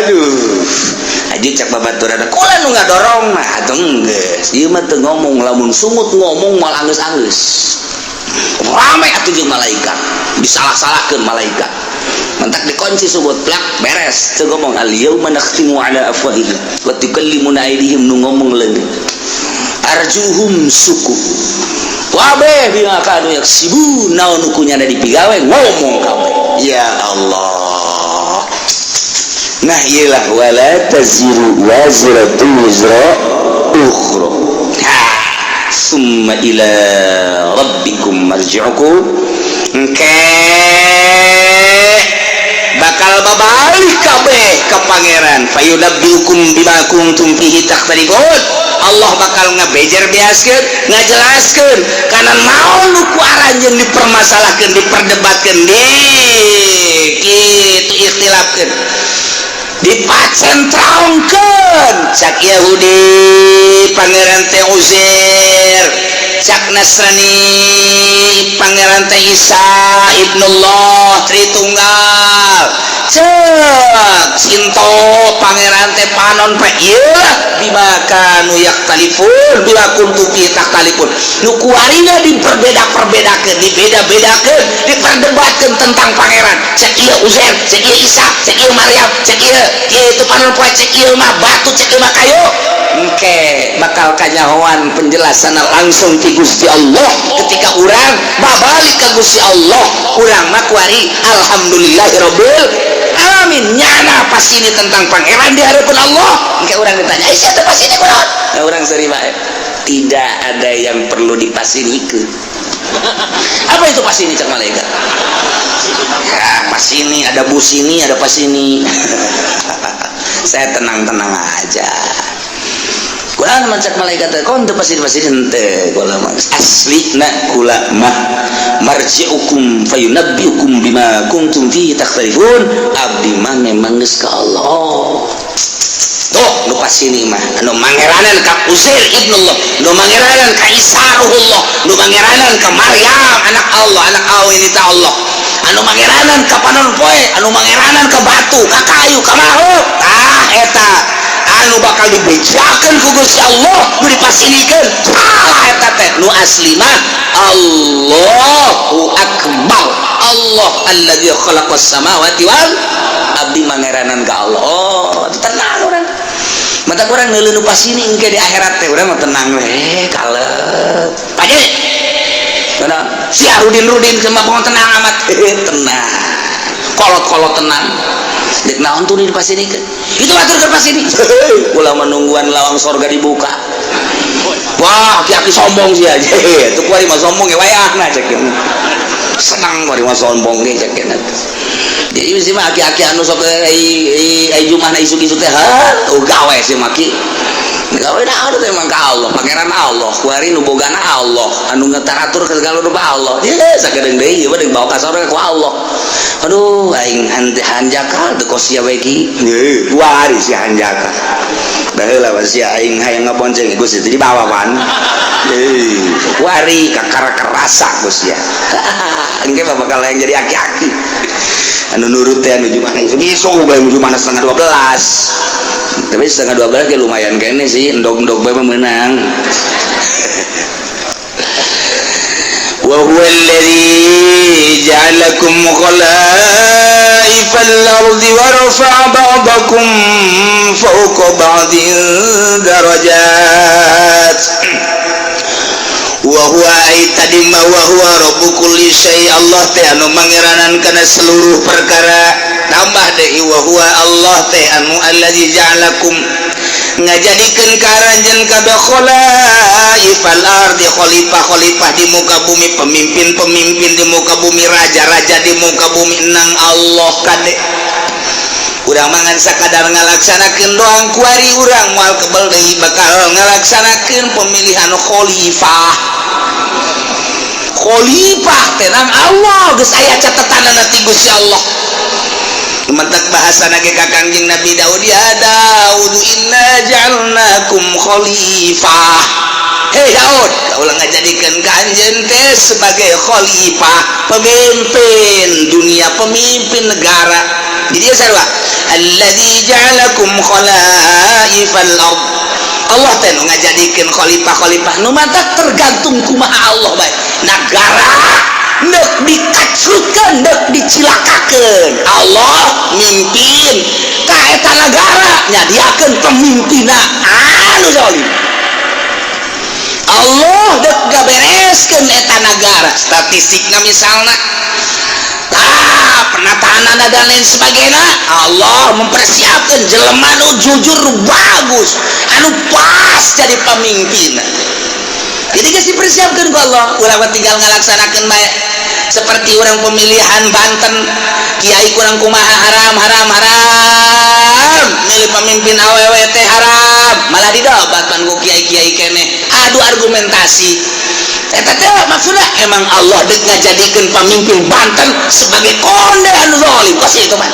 Aduh. Aja cak babaturan kula nu ngadorong mah atuh geus. Ieu mah teu ngomong, lamun sungut ngomong mal anggeus-anggeus. Rame atuh jeung malaikat. Disalah-salahkeun malaikat. Mantak dikunci sungut plak beres. Teu ngomong, al yauma nakhtimu ala afwahihim wa tukallimuna aydihim, nu ngomong leungeun. Arjuhum suku. Wabe bima kanu yaksibun, naon nu kunyana dipigawe ngomong kabeh. Ya Allah. Nah iyalah wala taziru waziratu wizra ukhra. Summa ila rabbikum marji'ukum. Engke bakal babalik kabeh ka pangeran, fayunabbiukum bima kuntum fihi takhtalifun. Allah bakal ngabejer beaskeun, ngajelaskeun kana naon nu ku aranjeun dipermasalahkeun, diperdebatkeun, di kitu ikhtilafkeun, dipacentrongkeun. Cak Yahudi pangeran teh Uzair, cak Nasrani pangeran teh Isa ibnullah Tritunggal, cek Sinto pangeran teh panon pe. Ieu bima kanu yaktalifun, bima kuntum fi takhtalifun, nu kuarina diperbeda-perbedakeun, dibeda-bedakeun, diperdebatkeun tentang pangeran. Cek ieu Uzair, cek ieu Isa, cek ieu Maryam, cek ieu ieu itu panon poe, cek ieu mah batu, cek ieu mah kayu. Engke bakal kanyahoan penjelasan langsung ti Gusti Allah ketika urang babalik ka Gusti Allah. Urang mah kuari alhamdulillahirabbil alamin, nyana pasini tentang pangeran di hadapan Allah. Engke urang ditanya, "Eh, siapa pasini kunaon?" Nah, urang seuri bae, tidak ada yang perlu dipasinikeun. Apa itu pasini? Cak malaikat. Ya, pasini ada busini, ada pasini. Saya tenang-tenang aja. Kurang macak malaikat teh kon teu pasini-pasini henteu, kula mah asli na kula mah marji'ukum fayunabbiukum bima kuntum fihi takhtalifun. Abdi mah memang geus ka Allah. Tuh nu pasini mah anu mangeranan ka Uzair ibnullah, nu mangeranan ka Isa ruhullah, nu mangeranan ka Maryam anak Allah, anak awinita Allah, anu mangeranan ka panon poe, anu mangeranan ka batu, ka kayu, ka makhluk. Tah eta anu bakal dibejakeun ku Gusti Allah, nu dipasinikeun salah eta teh. Nu asli mah Allahu akbar, Allah alladzi khalaqas samawati wal abdi mangeranan ka Allah. Oh, tenang urang, mata urang neuleuh nu pasini. Engke di akhirat teh urang mah tenang we, kalep paje. Karena si Rudin Rudin sama pokok tenang amat, tenang, kolot-kolot tenang. Dek naon tuh di pasini itu atur ke pasini ulah menungguan lawang sorga dibuka. Wah, aki-aki sombong sih aja itu, kuari mah sombong ya, wayahna cek senang kuari mah sombong ge cek. Jadi sih mah aki-aki anu sok ai jumahna isuk-isuk teh, ha oh gawe sih maki gawe naon teh emang ka Allah, pangeran Allah kuari, nu bogana Allah, anu ngetaratur ke segala rupa Allah. Ye sakedeung deui ieu mah deuk bawa ka sorga ku Allah. Aduh, aing hanjakal teu kos sia we ki. Heuh, kuari si hanjakal baheula mah sia aing hayang ngabonceng Gusti teh dibawa pan. Heuh, kuari kakara kerasa Gusti ya. Engke mah bakal yang jadi aki-aki anu nurut teh anu jumana isuk bae, jumana setengah 12, tapi setengah 12 ge lumayan kene sih, endog-endog bae mah meunang. Wa huwa alladhi ja'alakum khalaifal ardi wa rafa'a ba'dakum fawqa ba'din darajat. Wa huwa ay tadi ma wa huwa rabbu kulli syai, Allah teh anu mangeranan kana seluruh perkara. Tambah deui wa huwa Allah teh anu allazi ja'alakum ngajadikeun ka aranjeun kabeh khalaifal Khalaifal ardi, khalifah-khalifah di muka bumi, pemimpin-pemimpin di muka bumi, raja-raja di muka bumi nang Allah. Kade urang mah ngan sakadar ngalaksanakeun doang. Kuari urang moal kebel deui bakal ngalaksanakeun pemilihan khalifah. Khalifah tenang, Allah geus aya catetanana ti Gusti Allah. Mentak bahasa ge ka Kangjeng Nabi Daud, ya Daud, inna ja'alnakum khalifah. Hei Daud, kaula ngajadikeun ka anjeun teh sebagai khalifah, pemimpin dunia, pemimpin negara. Jadi sarua, alladzi ja'alakum khalaifal ard. Allah teh nu ngajadikeun khalifah-khalifah nu matak tergantung kumaha Allah bae. Negara nek dikacrutkeun, nek dicilakakeun, Allah mimpin ka eta nagara, nyadiakeun pemimpinna anu zalim. Allah dek gabereskeun eta nagara, statistikna misalna, tah penataan dan lain sebagainya, Allah mempersiapkan jelema nu jujur, nu bagus, anu pas jadi pemimpin. Jadi geus dipersiapkan ku Allah, urang mah tinggal ngalaksanakeun bae. Seperti orang pemilihan Banten, kiai kurang kumaha, haram, haram, haram, milih pemimpin awewe teh haram, malah didobat pan ku kiai-kiai keneh, adu argumentasi. Eta teh maksudnya emang Allah dek ngajadikeun pemimpin Banten sebagai konde anu zalim. Kos itu mah,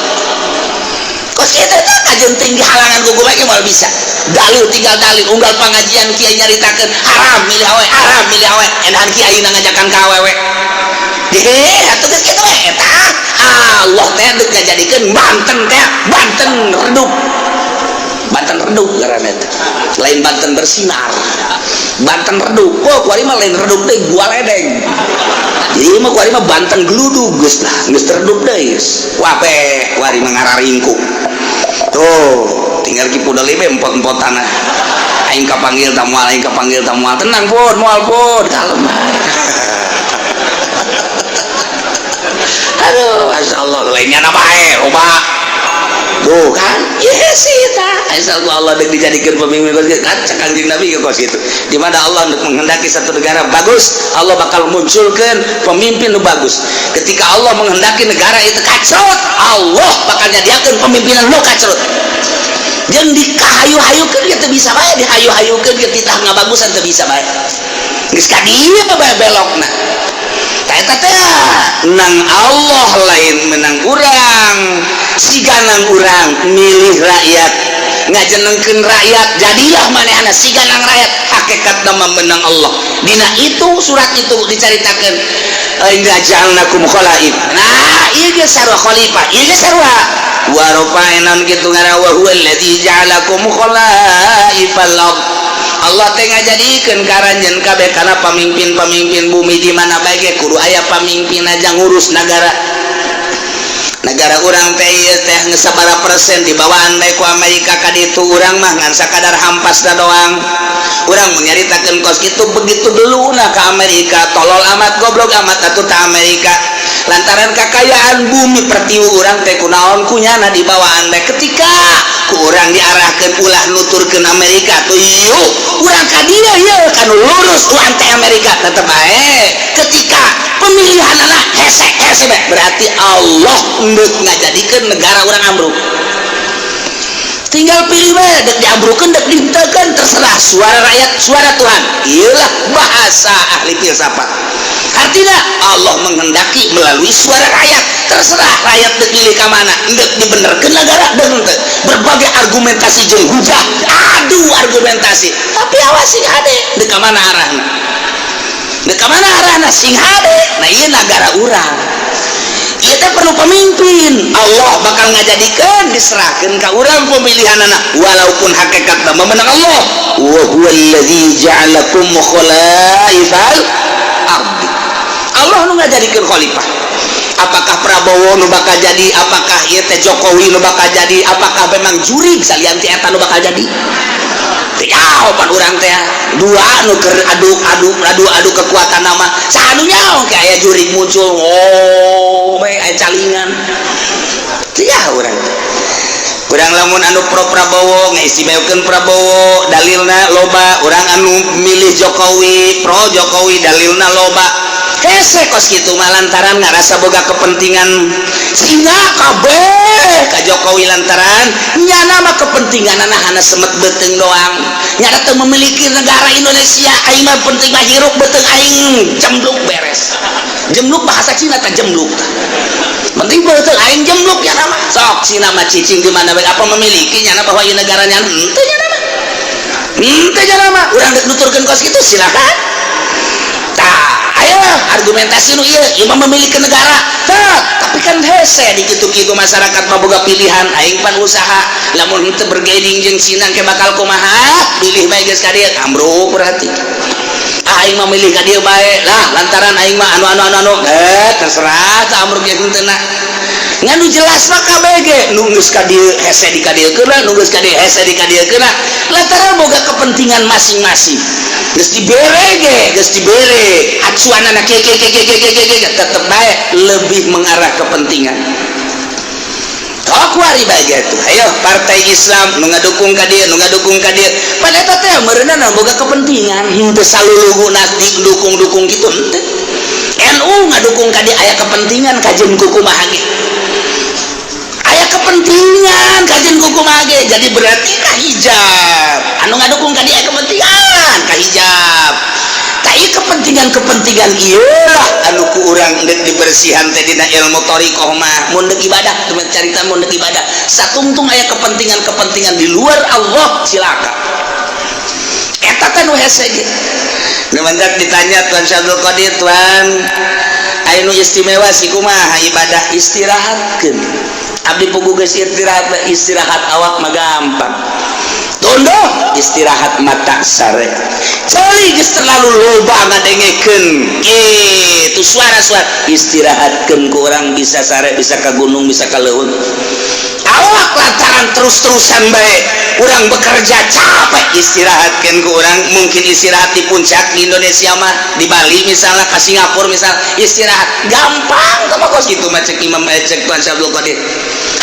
kos itu teh kajeun tinggi halangan ku kumaha moal bisa. Dalil tinggal dalil, unggal pengajian kiai nyaritakeun haram milih awewe, haram milih awewe, enahan kiai ngajakan ka awewe. Deh, atuh geus kitu we eta. Allah teh dek ngajadikeun Banten teh Banten redup. Banten redup ngaranna teh. Lain Banten bersinar. Banten redup. Oh, kuari mah lain redup deui, gua ledeng. Jadi mah kuari mah Banten geludug geus lah, geus redup deui geus. Wape kuari mah ngararingkuk. Tuh, tinggal Ki Pudoli be empot-empot tanah. Aing kapanggil ta moal, aing kapanggil ta moal. Tenang pun, moal pun, kalem bae. Aduh, Masya Allah, lainnya apa bae, loba. Tuh kan, iya sih ta. Insya Allah dek dijadikan pemimpin kan cek Kanjeng Nabi ke kos gitu. Di mana Allah untuk menghendaki satu negara bagus, Allah bakal munculkan pemimpin nu bagus. Ketika Allah menghendaki negara itu kacrut, Allah bakal nyadiakeun pemimpinan nu kacrut. Jeung dikahayu-hayukeun ge teu bisa bae, dihayu-hayukeun ge titah ngabagusan teu bisa bae. Geus ka dieu mah bae belokna. Tah eta teh nang Allah, lain menang urang. Siga nang urang milih rakyat, ngajenengkeun rakyat, jadilah manehna siga nang rakyat, hakikatna mah menang Allah. Dina itu surat itu dicaritakeun, inna ja'alnakum khalaif. Nah, ieu ge sarua khalifah, ieu ge sarua wa rafa'na kitu ngaran wa huwa alladzi ja'alakum khalaifal ard. Allah teh ngajadikeun ka aranjeun kabeh kana pamimpin-pamimpin bumi. Di mana bae ge kudu aya pamimpin aja ngurus negara. Negara urang teh ieu teh geus sabaraha persen dibawaan bae ku Amerika ka ditu. Urang mah ngan sakadar hampasna doang. Urang menyaritakeun kos kitu, begitu geluna ka Amerika, tolol amat, goblok amat atuh ta Amerika, lantaran kakayaan bumi pertiwi urang teh kunaon kunyana dibawaan bae. Ketika ku urang diarahkeun ulah nuturkeun Amerika tuh, yuk urang ka dieu, ieu kanu lurus urang teh Amerika tetep bae. Ketika pemilihan anak hese hese bae, berarti Allah endek ngajadikeun negara urang ambruk. Tinggal pilih bae, dek diambrukeun, dek dihenteukeun, terserah. Suara rakyat suara Tuhan, iyalah bahasa ahli filsafat. Artinya Allah menghendaki melalui suara rakyat, terserah rakyat dek milih ka mana, endek dibenerkeun negara dek henteu. Berbagai argumentasi jeung hujah, adu argumentasi, tapi awas, sing hade dek ka mana arahna, dek ka mana arahna, sing hade. Nah, ieu negara urang ieu teh perlu pemimpin. Allah bakal ngajadikeun, diserahkeun ka urang pemilihan anak, walaupun hakikatna memenang Allah. Wa huwallazi ja'alakum khalaifal ardi. Allah nu ngajadikeun khalifah. Apakah Prabowo nu bakal jadi, apakah ieu teh Jokowi nu bakal jadi, apakah memang jurig salian ti eta nu bakal jadi, teu pan urang teh dua nu keur adu adu adu adu kekuatan nama saha nu nyaho ke aya jurig muncul, oh bae aya calingan teu urang. Urang lamun anu pro Prabowo ngaistimewakeun Prabowo, dalilna loba. Urang anu milih Jokowi, pro Jokowi, dalilna loba. Hese kos kitu mah lantaran ngarasa boga kepentingan. Cina kabeh ka Jokowi lantaran nyana mah kepentingan hana semet beuteung doang, nyana teu memiliki negara Indonesia. Aing mah penting mah hirup beuteung aing jembluk, beres. Jembluk bahasa Cina teh jembluk, penting beuteung aing jembluk ya nama. Sok Cina mah cicing di mana bae, apa memiliki nyana bahwa ieu negaranya? Henteu nyana mah, henteu nyana mah. Urang dek nuturkeun kos kitu silakan. Tah, ayo argumentasi nu ieu, ieu mah memiliki negara. Tah, tapi kan hese di kitu-kitu, masyarakat mah boga pilihan. Aing pan usaha, lamun henteu bergaining jeung Cina ke bakal kumaha? Pilih bae geus ka dieu, ambruk berarti. Ah, aing mah milih ka dieu bae lah lantaran aing mah anu anu anu anu, eh terserah tah, ambruk jeung henteu na. Ngan nu jelas mah KBG nu geus ka dieu hese di ka dieu keuna, nu geus ka dieu hese di ka dieu keuna, lantaran boga kepentingan masing-masing. Geus dibere ge, geus dibere acuanana kieu kieu kieu kieu kieu kieu, tetep bae lebih mengarah kepentingan. Kuari bae gitu. Ayo partai Islam nu ngadukung ka dieu, nu ngadukung ka dieu, pada eta teh meureunna boga kepentingan, henteu saluluguna dukung-dukung gitu, henteu. NU ngadukung ka dieu aya kepentingan, kajeun kumaha ge aya kepentingan, kajeun kumaha ge. Jadi berarti ka hijab anu ngadukung ka dieu aya kepentingan ka hijab. Tah, ieu kepentingan-kepentingan ieu lah anu ku urang deuk dibersihan teh dina ilmu thariqah mah. Mun deuk ibadah, teman carita, mun deuk ibadah satungtung aya kepentingan-kepentingan di luar Allah, cilaka. Eta teh nu hese ge. Nu mantak ditanya Tuan Syekh Abdul Qadir, "Tuan, aya nu istimewa sih kumaha ibadah?" "Istirahatkeun. Abdi puguh geus istirahat." Istirahat awak mah gampang, tunduh. Istirahat mata sare. Ceuli geus terlalu loba ngadengekeun kitu suara-suara, istirahatkeun ku urang bisa sare, bisa ka gunung, bisa ka leuweung. Awak lantaran terus-terusan bae urang bekerja capek, istirahatkan ku urang mungkin istirahat di puncak di Indonesia mah, di Bali misalnya, ke Singapura misalnya, istirahat gampang tuh mah kos gitu mah. Cek Imam, cek Tuan Syekh Abdul Qadir,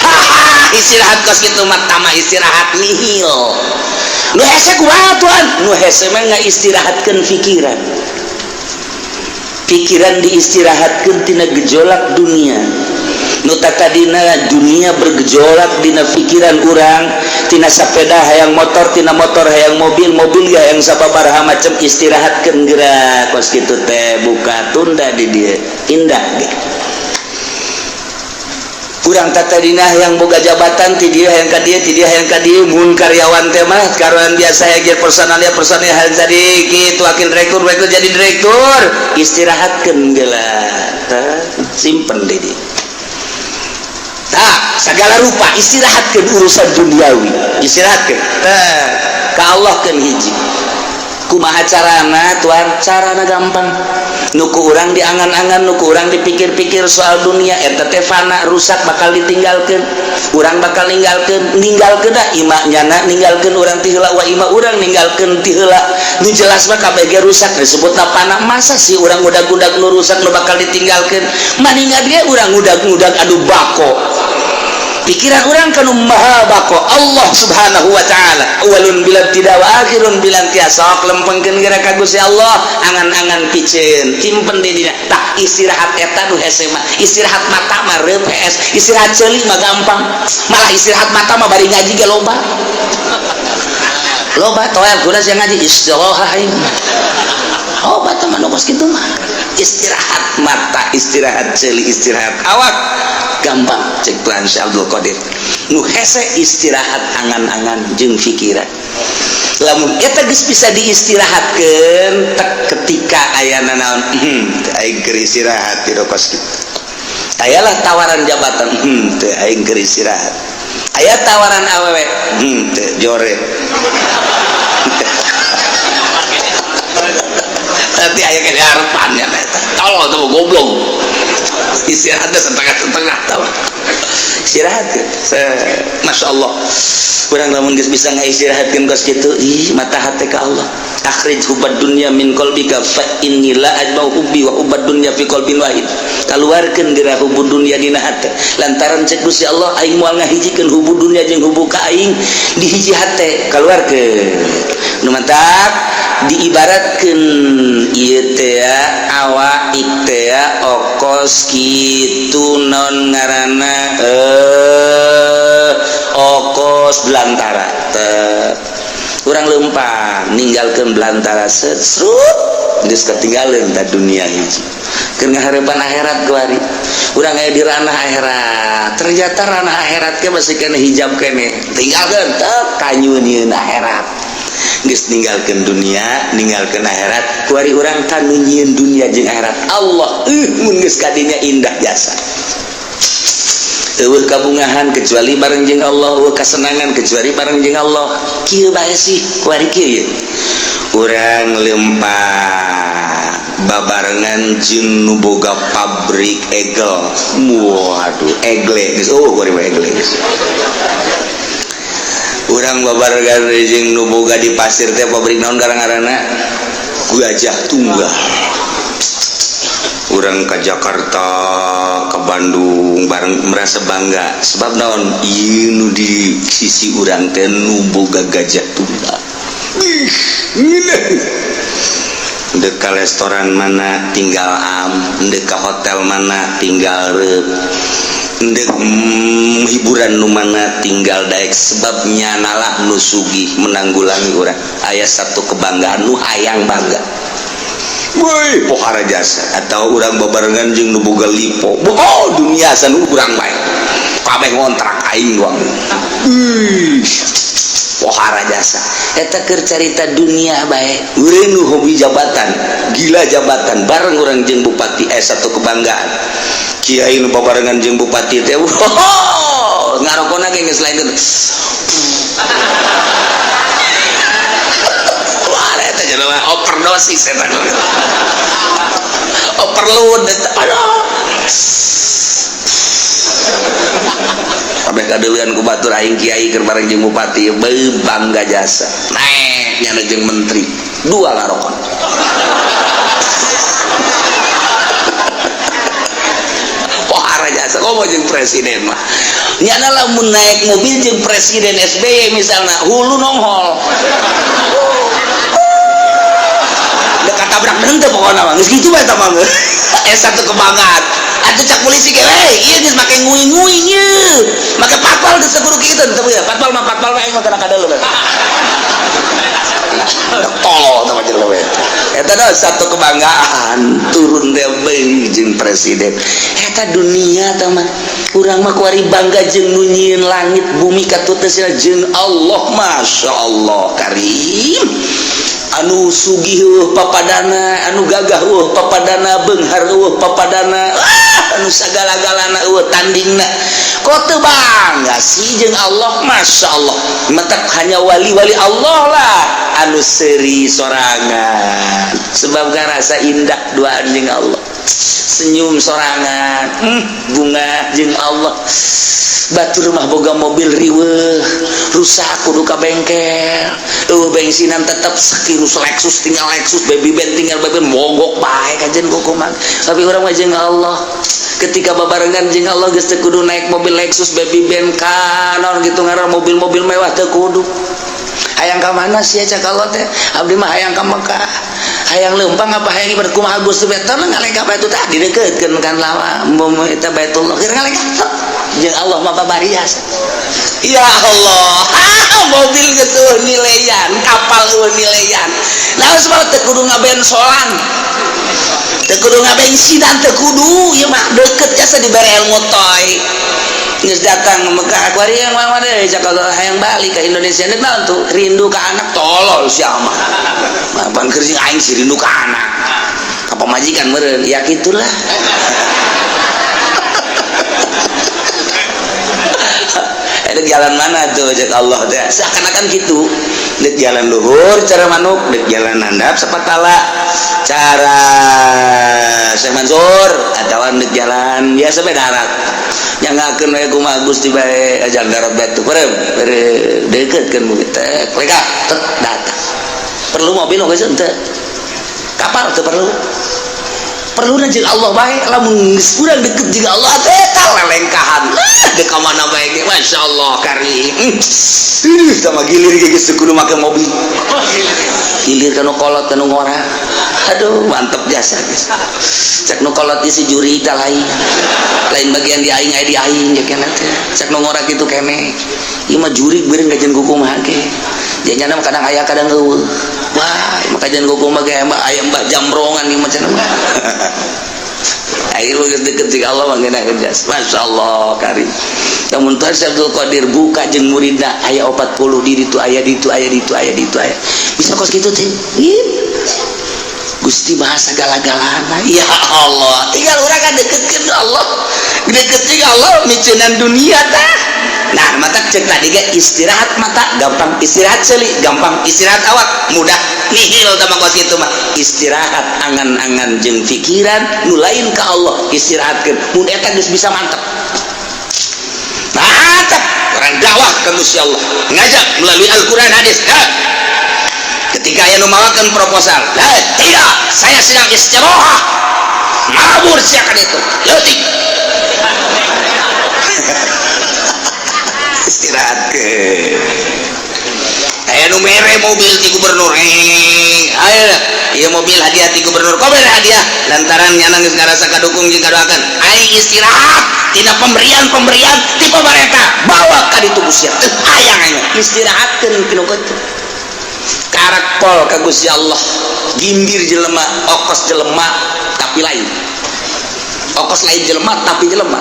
haha, istirahat kos gitu mah tama istirahat nihil. Nu hese kumaha, Tuan? Nu hese mah nggak istirahatkeun pikiran. Pikiran diistirahatkan tina gejolak dunia. Nu tadina dunia bergejolak dina pikiran urang, tina sepeda hayang motor, tina motor hayang mobil, mobil ya hayang sababaraha macam, istirahatkeun gerak kos kitu teh, buka tunda di dia indah ge. Urang tadina yang boga jabatan, ti dia hayang ka dieu, ti dia hayang ka dieu. Mun karyawan teh mah karyawan biasa ya, gear personalnya personalnya hayang jadi kitu, wakil direktur, wakil jadi direktur, istirahatkeun geula, simpen di dia. Tah, segala rupa istirahatkeun urusan duniawi, istirahatkeun. Tah, ka Allah keun hiji. Kumaha carana, Tuan? Carana gampang. Nu ku urang diangan-angan, nu ku urang dipikir-pikir soal dunia eta teh fana, rusak, bakal ditinggalkeun. Urang bakal ninggalkeun, ninggalkeun da ima nyana ninggalkeun urang ti heula, wa ima urang ninggalkeun ti heula. Nu jelas mah kabeh rusak, disebutna fana. Masa sih urang ngudag-ngudag nu rusak, nu bakal ditinggalkeun? Maningan ge urang ngudag-ngudag anu bako, pikiran urang kanu maha bako, Allah Subhanahu wa Ta'ala, awalun bila tidak wa akhirun bila intiha. Sok lempengkeun geura ka Gusti Allah, angan-angan piceun simpen di dina. Tah, istirahat eta nu hese mah. Istirahat mata mah reup hees, istirahat ceuli mah gampang. Malah istirahat mata mah bari ngaji ge loba loba toel guna sia ngaji, istirahat aing loba teman kos kitu mah. Istirahat mata, istirahat ceuli, istirahat awak gampang cek Tuhan Syekh Abdul Qadir. Nu hese istirahat angan-angan jeung pikiran. Lamun eta geus bisa diistirahatkeun tek, ketika aya naon, teu aing keur istirahat di kos kitu. Ayalah tawaran jabatan, teu, aing keur istirahat. Aya tawaran awewe, teu, jore. Nanti aya kene harapannya eta tolol tuh, goblok. Istirahatnya setengah-setengah tau. Istirahatkeun. Masya Allah. Urang lamun geus bisa ngaistirahatkeun kos kitu, ih mata hate ka Allah. Akhrij hubbad dunya min qalbika fa inni la ajma'u hubbi wa hubbad dunya fi qalbin wahid. Kaluarkeun geura hubbud dunya dina hate. Lantaran cek Gusti Allah aing moal ngahijikeun hubbud dunya jeung hubbu ka aing di hiji hate, kaluarkeun. Nu mantap diibaratkeun ieu teh awak teh okos kitu non ngaranna okos belantara teh. Urang lempang ninggalkeun belantara set srut geus ketinggalan ta dunia hiji. Keur ngaharepan akhirat kuari. Urang aya di ranah akhirat. Ternyata ranah akhirat ke masih kena hijab kene. Tinggalkeun teh kanyunieun akhirat. Geus ninggalkeun dunia, ninggalkeun akhirat, kuari urang kanu nyieun dunia jeung akhirat. Allah mun geus kadinya indah jasa. Eueuh kabungahan kecuali bareng jeung Allah, eueuh kasenangan kecuali bareng jeung Allah. Kieu bae sih kuari kieu ye. Urang lempang babarengan jeung nu boga pabrik egel. Waduh, egle geus eueuh kuari mah egle geus. Urang babarengan jeung nu boga di pasir teh pabrik naon ngaranna? Gajah Tunggal. Urang ke Jakarta, ke Bandung bareng merasa bangga sebab naon ieu nu di sisi urang teh nu boga Gajah Tunggal. Ih, ngeunah. Dek ka restoran mana tinggal am, dek ka hotel mana tinggal reup, dek hiburan nu mana tinggal daek sebabnya nalah nu sugih menanggulangi urang. Aya satu kebanggaan nu hayang bangga. Woi, pohara jasa atau urang babarengan jeung nu boga lipo. Oh, dunia san urang bae. Kabeh ngontrak aing doang. Ih, pohara jasa. Eta keur carita dunia bae. Urang nu hobi jabatan, gila jabatan bareng urang jeung bupati satu kebanggaan. Kiai nu babarengan jeung bupati teh, oh, ngarokona ge geus lain. Wah, eta jelema overdosis eta. Overload eta. Aduh. Kabeh kadeuleun ku batur aing kiai keur bareng jeung bupati beuh bangga jasa. Naek nyana jeung menteri, dua ngarokon. Pohara jasa komo jeung presiden mah. Nyana lamun naik mobil jeung presiden SBY misalna hulu nonghol. Dekat tabrak henteu pokona mah geus kitu bae eta mah. Satu kebanggaan. Atuh cak polisi ge we, ieu geus make nguing-nguing ieu. Make patpal geus kudu kitu teu ya. Patpal mah aing mah kana kadeuleu. Tolol teh mah jelema we. Eta dah satu kebanggaan turun teh beuh jeung presiden. Eta dunia teh mah. Urang mah kuari bangga jeung nu nyieun langit bumi katut teh jeung Allah masyaallah karim. Anu sugih eueuh papadana, anu gagah eueuh papadana, beunghar eueuh papadana, anu sagala-galana eueuh tandingna. Kok teu bangga sih jeung Allah? Masya Allah. Matak hanya wali-wali Allah lah anu seuri sorangan. Sebab ngarasa indah duaan jeung Allah. Senyum sorangan, bunga jeung Allah. Batur mah boga mobil riweuh, rusak kudu ka bengkel. Eueuh bensinan tetep sakirus Lexus tinggal Lexus, baby band tinggal baby band, mogok bae kajen kukuman. Tapi urang mah jeung Allah. Ketika babarengan jeung Allah geus teu kudu naik mobil Lexus, baby band ka naon gitu ngaran mobil-mobil mewah teu kudu. Hayang ka mana sia cak Allah teh? Abdi mah hayang ka Mekah. Hayang leumpang apa hayang ibadah kumaha Gusti teh ngalengkah bae tah didekeutkeun kan lawa eta Baitullah keur ngalengkah. Jeung Allah mah babarias. Ya Allah, mobil geus eueuh nileyan, kapal eueuh nileyan. Naon sebab teu kudu ngabensolan. Teu kudu ngabensinan teu kudu, ieu mah deukeut jasa dibere ilmu toy. Geus datang Mekah kuari yang mana deui cak Allah hayang balik ke Indonesia deuk naon tuh rindu ka anak tolol sia mah. Pan keur jeung aing si rindu ka anak. Ka pamajikan meureun, ya kitulah. Ada jalan mana tuh cek Allah teh seakan-akan gitu. Dek jalan luhur cara manuk, dek jalan handap sapatala cara Syekh Mansur, atawa dek jalan biasa bae darat. Nyanggakeun we kumaha Gusti bae, jalan darat bae tuh perem deketkeun bukit teh lega tet datang. Perlu mobil oge henteu, kapal teu perlu. Perlu jeung Allah bae. Lamun geus urang deket jeung Allah teh, tah lelengkahan dek ka mana bae ge, masyaallah karim. Ih, sama gilir ge geus kudu make mobil, gilir kanu kolot, kanu ngora. Aduh, mantep jasa geus. Cek nu kolot si juri tah lain lain bagian di aing, aya di aing ya keneh teh. Cek nu ngora kitu keneh, ieu mah jurig beureun kajian kumaha ge janyana mah, kadang aya kadang euweuh. Wah, ieu mah kajian kumaha ge, aya mbah jamrongan ieu mah cenah mah. Akhir geus deket jeung Allah mah ngeunah jas, masyaallah karim. Namun Tuhan Syekh Abdul Qadir buka jeung muridna aya 40 di ditu, aya di ditu, aya di ditu, aya di ditu, aya bisa kos kitu teh. Gusti maha sagala-galana, ya Allah. Tinggal urang kan deketkeun Allah, deket jeung Allah, miceunan dunia tah. Nah, mata cek tadi ge, istirahat mata gampang, istirahat seuli gampang, istirahat awak mudah, nihil tah kos kitu mah. Istirahat angan-angan jeung pikiran nu lain ka Allah, istirahatkeun. Mun eta geus bisa, mantep, mantap. Orang dakwah ke Gusti Allah, ngajak melalui Al-Quran, hadis. Ha? Ketika aya nu mawakeun proposal, tidak, saya sedang istirahat, mabur siakan itu leutik. Istirahat ke aya nu mere mobil ti gubernur, ayo ieu mobil hadiah ti gubernur. Kok mere hadiah? Lantaran nyana geus ngarasa kadukung jeung kadoakeun. Aing istirahat tina pemberian-pemberian ti pemerintah, bawa ka ditu Gusti. Teu hayang aing, istirahatkeun kinu kitu. Karak pol ka Gusti Allah, gimbir jelema, okos jelema tapi lain okos, lain jelema tapi jelema.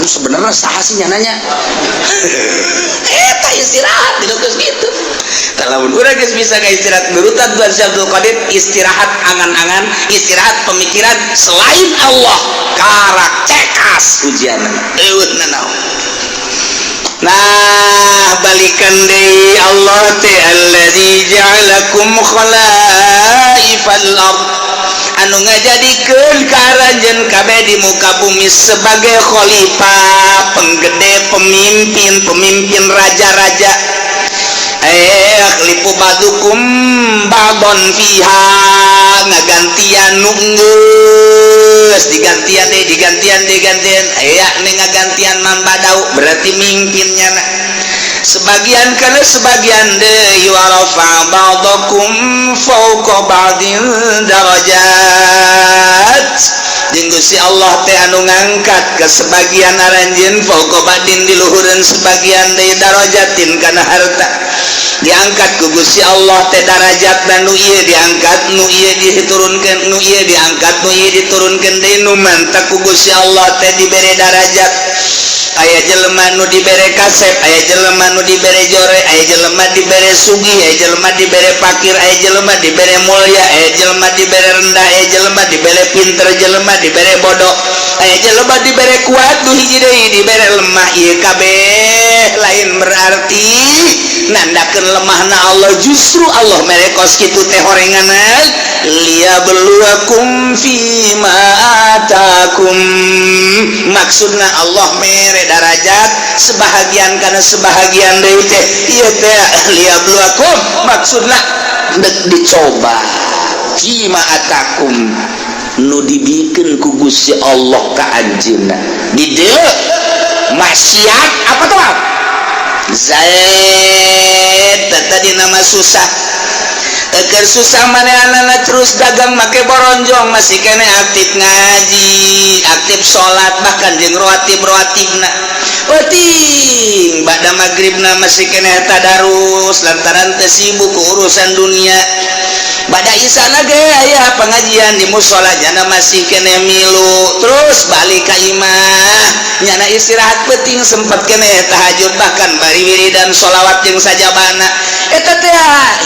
Sebenarnya saha sih nyananya eta? Istirahat di geus kitu. Lamun urang geus bisa ka istirahat nurutan Tuhan Syekh Abdul Qadir, istirahat angan-angan, istirahat pemikiran selain Allah, karak cekas ujian, eueuh nanaon. Nah, balikan deui, Allah teh allazi ja'alakum khalaifal ard, anu ngajadikeun ka aranjeun kabeh di muka bumi sebagai khalifah, penggede, pemimpin, pemimpin raja-raja. Yakhlifu ba'dukum ba'don fiha, ngagantian nu geus digantian deh, digantian, digantian, aya nih ngagantian man badau, berarti mimpinnya na sebagian karena sebagian deui. Wa rafa ba'dakum fawqa ba'din darajat, jeung Gusti Allah teh anu ngangkat ke sebagian aranjeun, fawqa ba'din, di luhureun sebagian deui, darajatin kana harta. Diangkat ku Gusti Allah teh darajat dan nu ieu diangkat, nu ieu diturunkeun, nu ieu diangkat, nu ieu diturunkeun deui. Nu mantak ku Gusti Allah teh dibere darajat, aya jelema nu dibere kasep, aya jelema nu dibere jore, aya jelema dibere sugih, aya jelema dibere pakir, aya jelema dibere mulia, aya jelema dibere rendah, aya jelema dibere pinter, jelema dibere bodoh, aya jelema dibere kuat, nu hiji deui dibere lemah. Ieu kabeh lain berarti nandakeun lemahna Allah, justru Allah mere kos kitu teh horenganan liyabluwakum fima atakum. Maksudna Allah mere darajat sebahagian karena sebahagian deui teh, ieu teh liyabluwakum, maksudna dek dicoba, fima atakum, nu dibikeun ku Gusti Allah ka anjeunna. Di dieu maksiat apa tuh Zaid tadi nama susah. Eker susah manehna terus dagang make boronjong, masih kene aktif ngaji, aktif salat, bahkan jeung rawatib rawatibna penting, ba'da maghribna masih kene tadarus lantaran teu sibuk ku urusan dunia. Ba'da isana ge aya pengajian di musola, nyana masih kene milu. Terus balik ka imah, nyana istirahat penting, sempat kene tahajud, bahkan bari wiridan sholawat jeung sajabana. Eta teh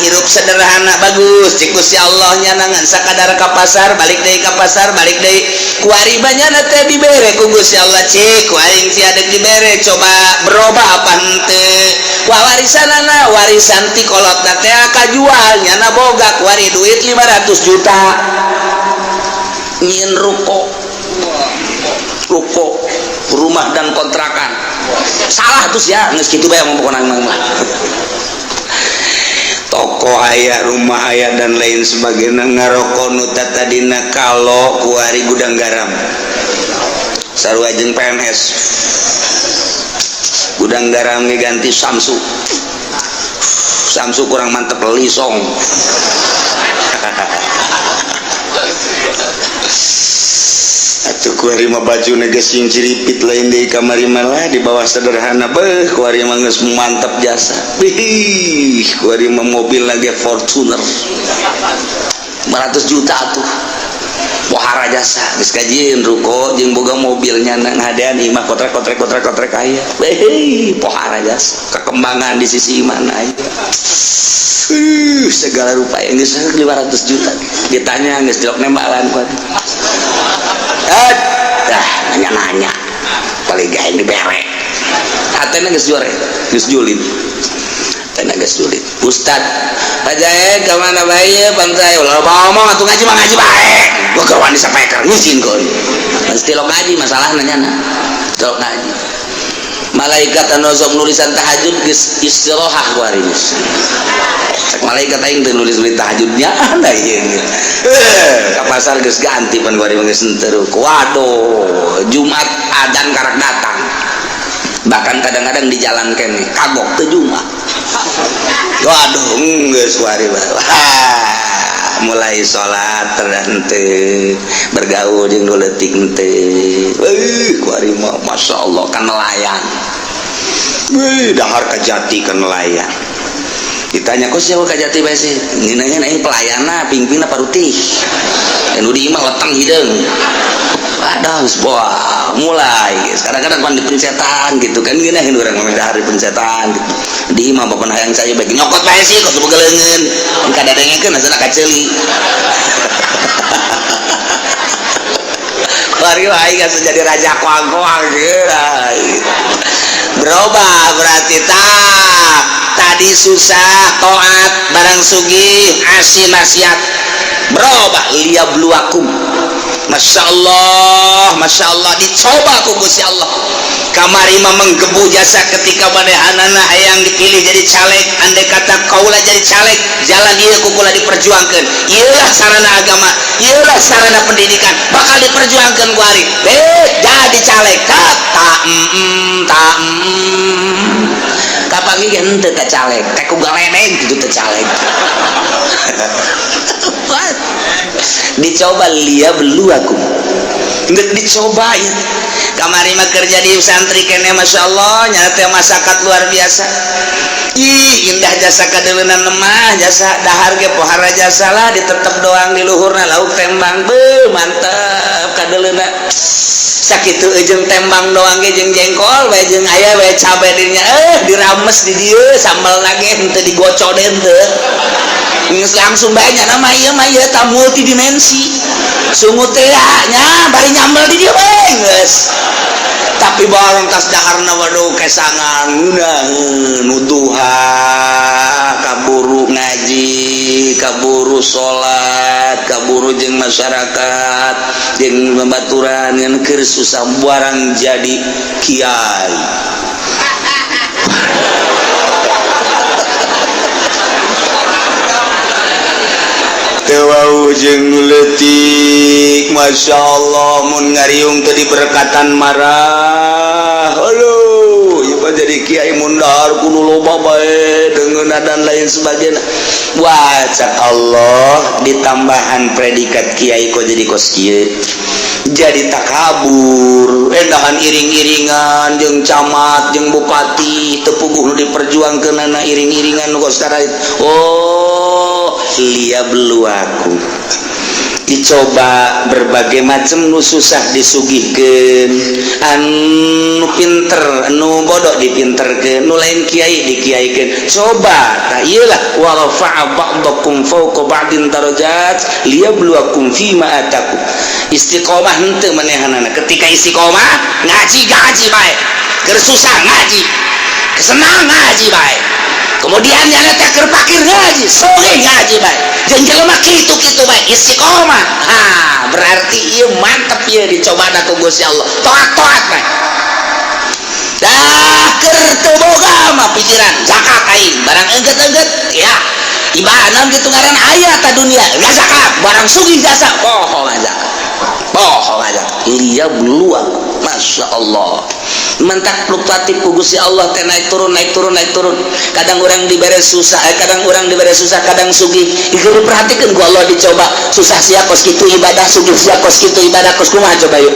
hirup sederhana. Bagus cik Gusti Allah nyanangan sakadar ka pasar, balik deui ka pasar, balik deui. Kuari banyana teh dibere ku Gusti Allah, cik ku aing sia deuk dibere, coba berubah apa henteu. Wah, warisanana, warisan ti kolotna teh kajual, nyana boga kuari duit 500 juta, nyieun ruko, ruko rumah dan kontrakan. Salah terus ya, geus kitu bae pokona mah. Toko aya, rumah aya, dan lain sebagainya. Ngaroko nu tadina kalau kuari gudang garam, sarua jeung PNS. Gudang garam ganti Samsu, Samsu kurang mantep, lisong. Atuh kuari mah baju geus sing ciripit, lain deui kamari malah di bawah sederhana. Beuh, kuari mah geus mantep jasa. Bih, kuari mah mobil lagi Fortuner 500 juta atuh, pohara jasa. Geus kajieun ruko jeung boga mobilnya, ngadean imah kotrek kotrek kotrek kotrek aya. Beuh, pohara jasa, kekembangan di sisi mana aya. Segala rupa yang geus 500 juta ditanya geus jelok nembalan kuat. Dah nanya-nanya paling gak yang dibere hatena geus jore, geus julid, hatena geus julid. Ustad Pak Jae ka mana bae pantai ulah ngomong atuh, ngaji mah ngaji bae, gua keur wani sapeker ngizin kon. Mesti lo ngaji masalah nanya na lo ngaji. Malaikat anu sok nulisan tahajud geus istirahat kuari. Cek malaikat, aing teu nulis-nulis tahajudnya ada ieu. Eh, ka pasar geus ganti pan kuari geus henteu. Waduh, Jumat adan karak datang. Bahkan kadang-kadang di jalan kene kagok teu Jumat. Waduh, geus kuari. Wah, mulai salat henteu, bergaul jeung nu leutik henteu. Euy, kuari mah masyaallah kan nelayan. Wih, dahar kajati kan nelayan. Ditanya, kok siapa kajati bae sih? Ngeuneuheun aing pelayana, pingpingna parutih. Nu di imah leteng hideung. Waduh, wah, mulai guys. Kadang-kadang pan di pencetan gitu kan, ngeunaheun urang mah dahar di pencetan gitu. Di imah bapak hayang cai bae nyokot bae sih kok boga leungeun. Kadadengekeun asana kaceuli. Kuari aing geus jadi raja koang-koang gitu. Berubah berarti tak tadi susah taat, barang sugih asi maksiat, berubah. Liyabluwakum, Masya Allah, Masya Allah, dicoba ku Gusti Allah. Kamari mah menggebu jasa ketika manehanana hayang dipilih jadi caleg. Andai kata kaula jadi caleg, jalan ieu ku kula diperjuangkeun, ieulah sarana agama, ieulah sarana pendidikan, bakal diperjuangkeun ku ari. Jadi caleg tak tak mm, tak mm. Kapanggih ge henteu ka caleg teh ku galedeg gitu teh caleg. Dicoba, liyabluwakum, geus dicoba ya. Kamari mah kerja di santri kene, Masya Allah, nyana teh masakat luar biasa. Ih, indah jasa, kadeleunan lemah jasa, dahar ge pohara jasa lah, ditetep doang di luhurna lauk tembang. Beuh, mantep kadeleuna sakitu jeung tembang doang ge, jeung jengkol bae, jeung aya bae cabe dinya, dirames di dieu sambal lagi henteu digocok deui, henteu geus langsung bae. Nya mah ieu mah ieu ta multidimensi sungut teh nya, bari nyambel di dieu bae geus. Tapi barang tas daharna, waduh, kesangan ngeunaheun nuduha, kaburu ngaji, kaburu salat, kaburu jeung masyarakat jeung babaturan, ngan keur susah barang jadi kiai. Teu wau jeung leutik, Masya Allah, mun ngariung teu diberkatan marah. Aduh, ieu mah jadi kiai mundar kudu loba bae deungeunna dan lain sebagainya. Wah, cak Allah ditambahan predikat kiai kok jadi kos kieu, jadi takabur, endahan iring-iringan jeung camat jeung bupati, teu puguh nu diperjuangkeunana iring-iringan nu kos. Oh, liyabluwakum. Dicoba berbagai macam, nu susah disugihkeun, anu pinter, anu bodoh dipinterkeun, nu lain kiai dikiaikeun. Coba tah ieu lah, wa rafa'a ba'dakum fawqa ba'din darajat liyabluwakum fima atakum. Istiqomah henteu manehanana. Ketika istiqomah ngaji, ngaji bae, keur susah ngaji, senang ngaji bae, kemudian yang teh keur pakir ngaji, sugih ngaji bae, jeung jelema kitu-kitu bae istiqomah. Ha, berarti ieu mantep, ieu dicoba ku Gusti Allah, toat-toat bae. Dah keur teu boga mah pikiran zakat aing, barang engget-engget ya ibadah gitu, ngaran aya ta dunia enggak zakat, barang sugih jasa poho zakat, poho zakat. Liyabluwa, Masya Allah, mentak fluktuatif ku Gusti Allah teh, naik turun, naik turun, naik turun. Kadang orang dibere susah, kadang orang dibere susah, kadang sugih. Itu diperhatikan ku Allah, dicoba susah sia kos kitu ibadah, sugih sia kos kitu ibadah, kos kumaha coba yuk.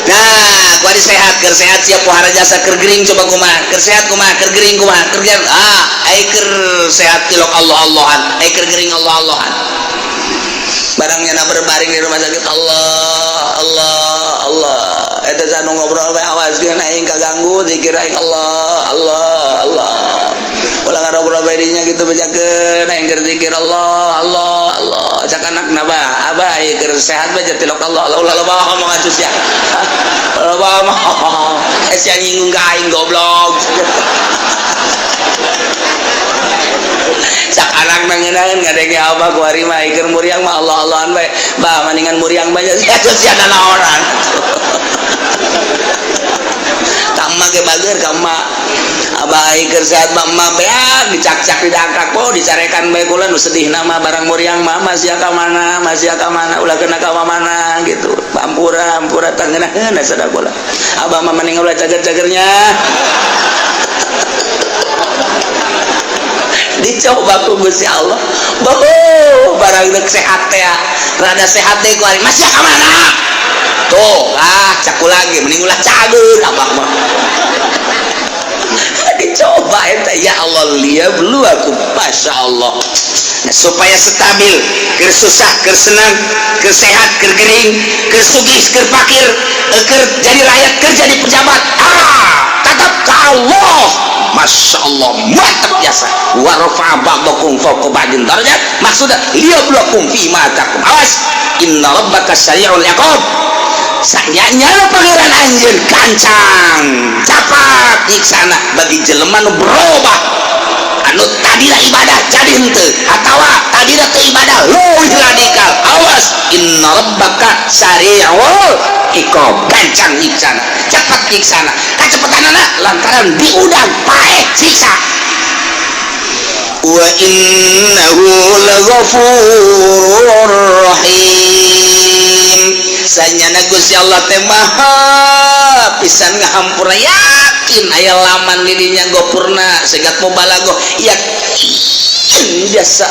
Nah, kuari sehat, keur sehat sia pohara jasa, keur gering coba kumaha, keur sehat kumaha, keur gering kumaha, keur gering ah ai keur sehat tilok Allah Allahan, ai keur gering Allah Allahan. Barangnya na berbaring di rumah sakit, Allah Allah Allah. Eta sanu ngobrol bae, awaskeun aing kaganggu zikir aing, Allah Allah Allah. Ulah ngobrol bae dinya gitu, bejakeun aing keur zikir Allah Allah Allah. Cak anakna, "Bah, abah ieu keur sehat bae tilok Allah Allah." Ulah loba ngomong atuh sia, loba ngomong sia, nyinggung ka aing, goblok. Cak anak nangenaeun ngadenge abah ku ari mah keur muriang mah Allah Allahan bae. Bah, maningan muriang bae sia, sia naonan. Ka emak ge bager ka emak, abah keur sehat mah emak beak dicak-cak, didangkak po, dicarekan bae. Kula nu sedih nama barang muriang mah masih ka mana, masih ka mana, ulah kena ka mana gitu. Ampura, ampura, tangeunaheun sada kula. Abah mah mending ulah cager-cagernya. Dicoba ku Gusti Allah. Boh, barang dek sehat teh, rada sehat teh ku ari masih ka mana tuh. Ah, caku lagi mending ulah cager abah mah. Dicoba eta, ya Allah, liyabluwakum, Masya Allah. Nah, supaya stabil, keur susah, keur senang, keur sehat, keur gering, keur sugih, keur fakir, keur jadi rakyat, keur jadi pejabat, ah tetap ke Allah. Masya Allah, mantap biasa. Wa rafa'a ba'dakum fawqa ba'din darajat, maksudnya liyabluwakum fi ma atakum. Awas, inna rabbaka sari'ul iqab. Sanyanya Pangeran anjeun gancang capat nyiksana bagi jelema nu berubah, anu tadina ibadah jadi henteu, atawa tadina teu ibadah leuwih radikal. Awas, inna rabbaka sari'ul iqab, gancang nyiksana, cepat nyiksana. Kacepetanana lantaran diundang paeh siksa. Wa innahu laghafurur rahim. Sanyana Gusti Allah teh maha pisan ngahampura. Yakin aya laman di dinya gopurna segat mubalaghah, yakin biasa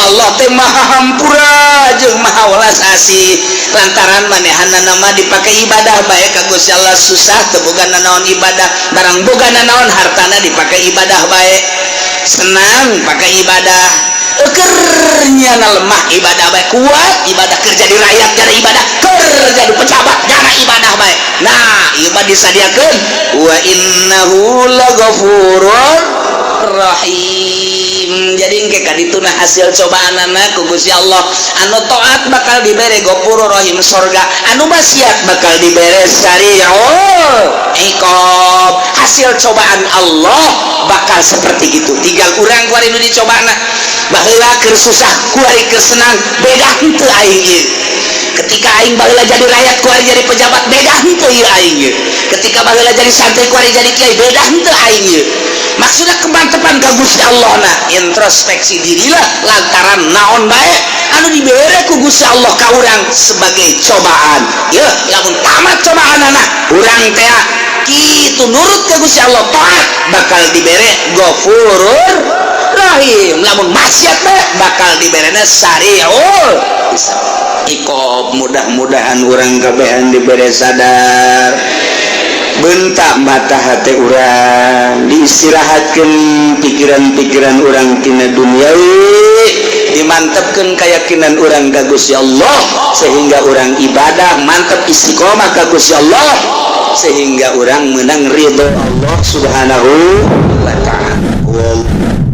Allah teh maha hampura jeung maha welas asih, lantaran manehanna mah dipake ibadah bae ka Gusti Allah. Susah teu boga nanaon, ibadah. Barang boga nanaon, hartana dipake ibadah bae. Senang pakai ibadah, kernya lemah ibadah bae, kuat ibadah, kerja di rakyat jadi ibadah, kerja di pejabat jana ibadah bae. Nah, ieu mah disadiakeun wa innahu laghafurur rahim. Jadi engke kadituna hasil cobaanana ku Gusti Allah, anu taat bakal dibere Ghafurur Rahim, sorga, anu maksiat bakal dibere sari'ul iqab. Hasil cobaan Allah bakal seperti itu. Tinggal urang kuari nu dicobana. Baheula keur susah, kuari keur senang, beda henteu aing ieu? Ketika aing baheula jadi rakyat, kuari jadi pejabat, beda henteu ieu aing ieu? Ketika baheula jadi santri, kuari jadi kiai, beda henteu aing ieu? Maksudnya kemantepan ka Gusti Allah. Nah, introspeksi dirilah, lantaran naon bae anu dibere ku Gusti Allah ka urang sebagai cobaan ya. Lamun tamat cobaan anak urang teh kitu, nurut ke Gusti Allah, taat, bakal dibere Ghafurur Rahim. Lamun maksiat bae bakal diberena sari'ul iqab. Mudah-mudahan urang kabehan dibere sadar, bentak mata hati urang, diistirahatkan pikiran-pikiran urang tina duniawi. Dimantepkeun keyakinan urang ka Gusti Allah, sehingga urang ibadah mantep, istiqomah ka Gusti Allah, sehingga urang menang ridho Allah Subhanahu wa Ta'ala.